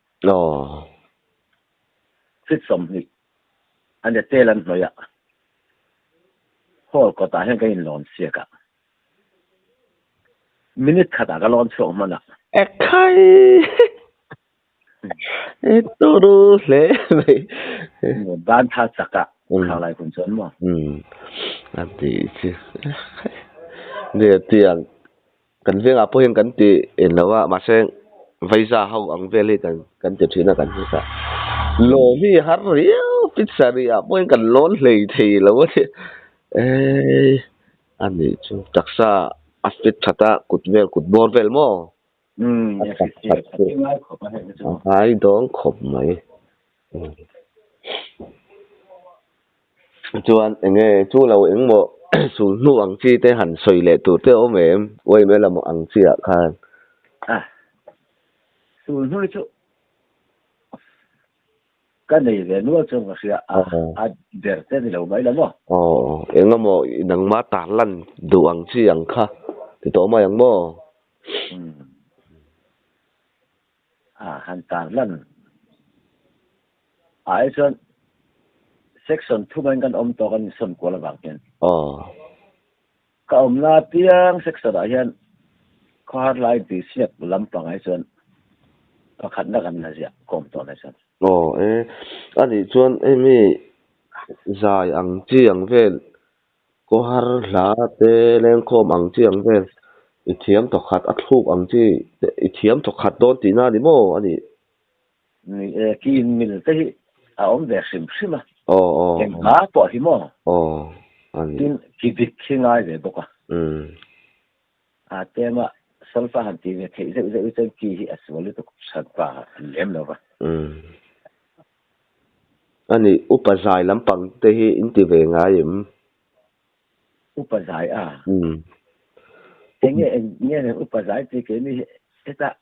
Fit 20 an tia tel an hnawih a, hall kawtah hian kan inlawn siak a. Minute khatah ka lawn chhuak hman a. Ekhai! E turu hle mai. Ban tha chak a khang lai hun chuan maw? A ti chi. Nge tiang kan vengah pawh hian kan ti en lo a mahse vaiza ho ang vel hi kan kan ti thin a kan hmu ta. Lawm hi har riau pitsari ah pawh hian kan lawn hlei thei lo a ni. Eii. A nih chu taksa a fit that a kut vel kut bawr vel maw? Umm A chak that chu a ngai dawn khawp mai. Chuan eng nge chu lo eng maw sul hnu ang chi te han sawi leh tur te a awm em? Uaime lam ang chi ah khan. A sul hnu chu Ka nei ve nual chuan ka hria a, a ber te ni lo mai lo maw? Aw, eng emaw nangma tar lan duh ang chi ang kha ti tawh mai ang maw? Umm. A, han tar lan ah hi chuan section thum kan awm tawh kan insawn kual avang hian. Aw. Ka awmna piang section ah hian khawhar lai tihsiak lampang ah hi chuan pakhatna kan la ziah kawm tawh lai chuan. Aw e, a nih chuan hemi zai ang chi ang vel khawhar hla te lengkhawm ang chi ang vel i thiam thawkhat a thluk ang chi i thiam thawkhat dawn tihna a ni maw a nih? Ni e, ki in mil te hi a awm ve hrim hrim a. Aw aw. Eng hla pawh hi maw? Aw a ni. Tin, ki dik hi ngai ve bawk a. Umm. A tema solfa han tih ve theih zeuh zeuh hi chuan ki hi a sual lutuk hran pa an lem lo va. Umm. A ni, upa zai lampang te hi in ti ve ngai em? Upa zai a? Umm. Eng nge eng nge upa zai tih keini hi hetah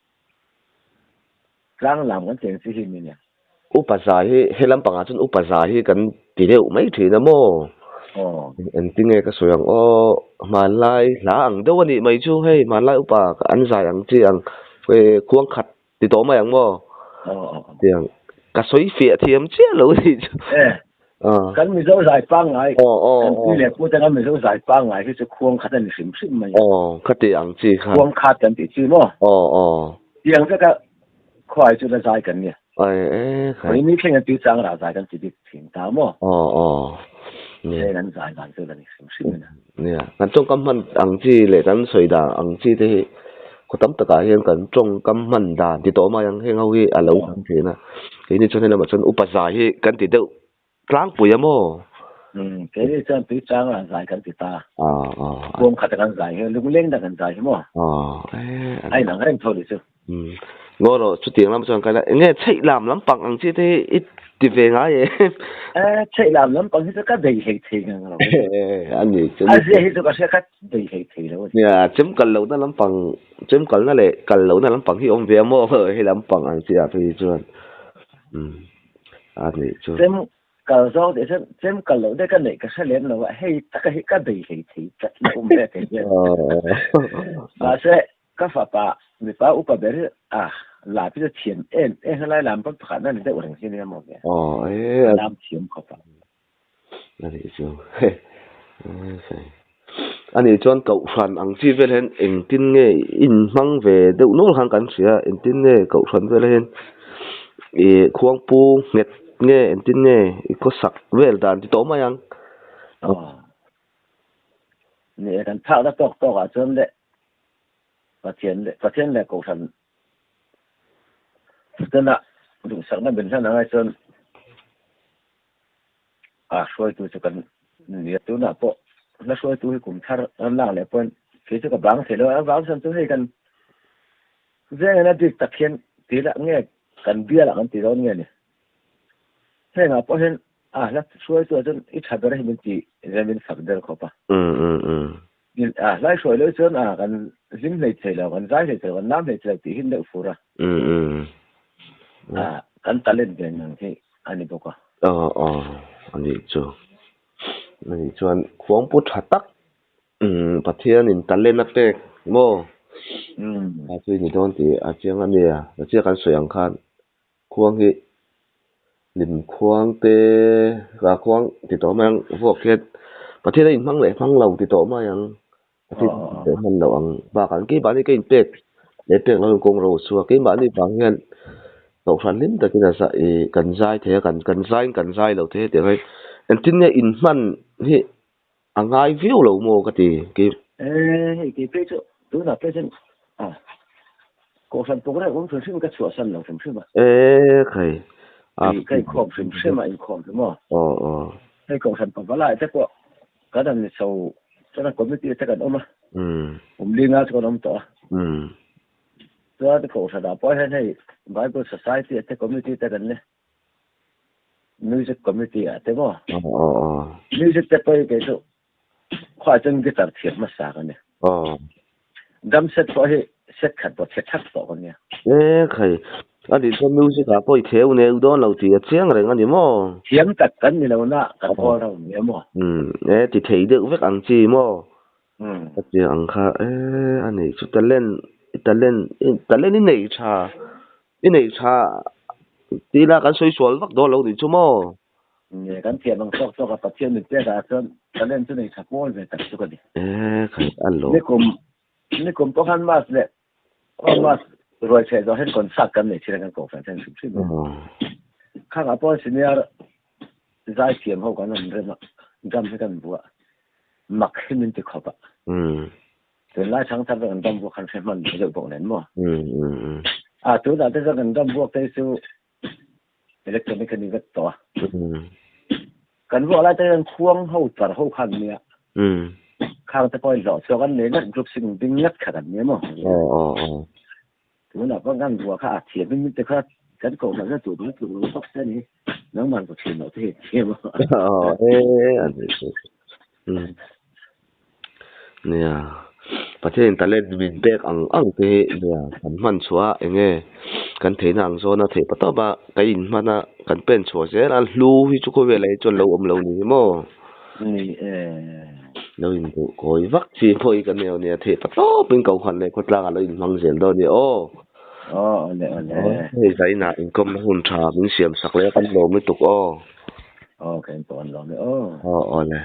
Tlang lam kan cheng chi hi mi nia. Upa zai hi he lampangah chuan upa zai hi kan ti deuh mai thin a maw? Aw. Engtinge ka sawi ang aw, hmanlai hla ang deuh a nih mai chu hei hmanlai upa an zai ang chi ang khuang khat ti tawh mai ang maw? Aw aw. Tiang ka sawi fiah thiam chiah lo a nih chu. E. Kan Mizo zai pangngai, kan pi leh pu te kan Mizo zai pangngai hi chu khuang khat a ni hrim hrim mai a. Aw, khati ang chi kha. Khuang khat kan tih chi maw? Aw, aw. Tiang veka khuai chu la zai kan nia. Ai e khai. Khawi ni thleng an tui chang rah zai kan ti bik thin ta maw? Aw, aw. Nia. Heng an zai dan chu la ni hrim hrim a nia. Nia, kan tawngkam hman ang chi leh kan sawi dan ang chi te hi khaw tam takah hian kan tawngkam hman dan ti tawh mai ang heng ho hi a lo tam thin a. Keini chuan helamah chuan upa zai hi kan ti deuh tlangpui a maw? Umm, keini chuan tui chang ah zai kan ti ta. Aw, aw. Khuam khat a kan zai hi, lungleng dah kan zai hi maw? Aw, e. A inang reng tho ni chu. Umm, ngaw rawh chutiang lam chuan kal a, eng nge chheih lam lampang ang chi te hi i. Ti ve ngai em? E chei lam lampang hi chu ka bei hlei thei ngang lo. A ni chu. A zia hi chu ka hria ka bei hlei thei lo a ni. Nia, chem kal lohna lampang, chem kalna leh kal lohna lampang hi awm ve a maw hei lampang ang chi ah phei hi chuan. Umm a ni chu. Chem kal zawng tih chuan chem kal loh te ka neih ka hre lem lo a, hei taka hi ka bei hlei thei tlat lo awm ve thei hian. Mahse Ka fapa mipa upa ber hi a lam hi chu thiam em em helai lam pawn pakhat na ni deuh reng hi nia maw ve. Aw e. A lam thiam khawp a. A nih chu A nih chuan Kohhran ang chi vel hian engtin nge in hmang ve deuh nual khan kan hria engtin nge Kohhran vel hian ih khuangpu nghet nge engtin nge i khawsak vel dan ti tawh mai ang. Aw. Ni e kan phakna tawk tawk ah chuan le Pathian leh Pathian leh Kohhran tena duhsakna min hlan angai chuan a hruaitu chu kan ni a. Tunah pawh hla hruaitu hi kum thar an lak leh pawhin kei chu ka bang thei lo a, a vang chuan chu hei kan vengin a bik tak hian ti lah nge kan bial ah kan ti dawn nge ni. Hengah pawh hian a hla hruaitu ah chuan i tha ber hi min ti min fak der khawp a. A hlai hruai loh chuan a kan hlim hlei thei lo, kan zai hlei thei lo, kan lam hlei thei lo tih hi deuh fur a. A kan talent ve ngang hi a ni bawk a. Aw aw a nih chu. A nih chuan khuangpu tha tak Pathianin talent a pek maw? A chu i ni dawn tih a chiang a nia. Pathian kan sawi ang khan khuang hi lim khuang te ka khuang ti tawh mai ang vuak hian Pathian a inhmang leh hmang lo ti tawh mai ang Pathian leh hman loh ang bakah keimahni ka inpek leh pek lo in kawng ro chu a keimahni vang hian kohhran hlim takin a zai ih kan zai thei a kan kan zaiin kan zai lo thei a tih ang hi engtin nge inhman hi a ngai viau lo maw ka ti kei. E hei kei phei chu tunah phei chuan a kohhran programme awm hrim hrim ka chhuahsan lo hrim hrim a. E khai a. Hei ka inkhawm hrim hrim a inkhawm chu maw. Aw aw. Hei kohhran pavalai te pawh kan han ni chho chuan a committee te kan awm a. Kum linga chu kan awm tawh a. Chuan kohhranah pawh hian hei Bible Society te committee te kan ni. Music committee ah te maw? Music te pawh hi kei chu khuaah chuan guitar thiam hmasa ka ni. Drum set pawh hi set khat pawh chhe thak tawh ka nia. E khai, a nih chuan music ah pawh i theu neu dawn lo tih a chiang reng a ni maw? Thiam tak kan ni lo na kan all round nia maw? E ti thei deuh vek ang chi maw? Ka chiang ang kha e a nih chu talent i talent talent i nei tha. I nei tha tila kan sawi sual vak dawn lo nih chu maw? Nge kan thiam ang tawk tawk a Pathian min pek ah chuan talent chu nei tha pawl ve tak chu ka ni. E khai a lo. Nikum nikum pawh khan mass leh aw mass ruai chheh zawh hian concert kan nei thin a kan kohhran hian hrim hrim a. Khangah pawh senior zai thiam ho kan han rem a drum hi kan buah mak hi min ti khawp a. Tunlai chhang thar kan dam buak han hre hman deuh bawk nen maw? A tunah te chuan kan dam buak te chu electronic a ni vek tawh a. Kan vuah lai te hian khuang ho char ho khan nia. Khang te pawh in hlawh chhuak an nei ngat group sing ding ngat kha kan nia maw? Tunah pawh kan vuah kha a thiam in te kha kan koh hlan na tur chu tluk lo tawp se ni. Nangman ka thin loh te hi thiam a. Nia, Pathianin talent min pek ang ang te hi nia kan hman chhuah a eng nge kan theihna ang zawn a theih pa tawp a kan inhman a kan pen chhuah zel a hlu hi chu khawvelah hi chuan lo awm lo ni hi maw? Ni e. Lo induh kawi vak chi pawh hi kan nei lo nia theih pa tawpin kohhran leh khawtlangah lo inhmang zel dawn a ni aw. Aw awle awle. Hei zainah inkawmna hun tha min siam sak leh a kan lawm lutuk aw. Aw ka inpawh an lawm e aw. Aw awle.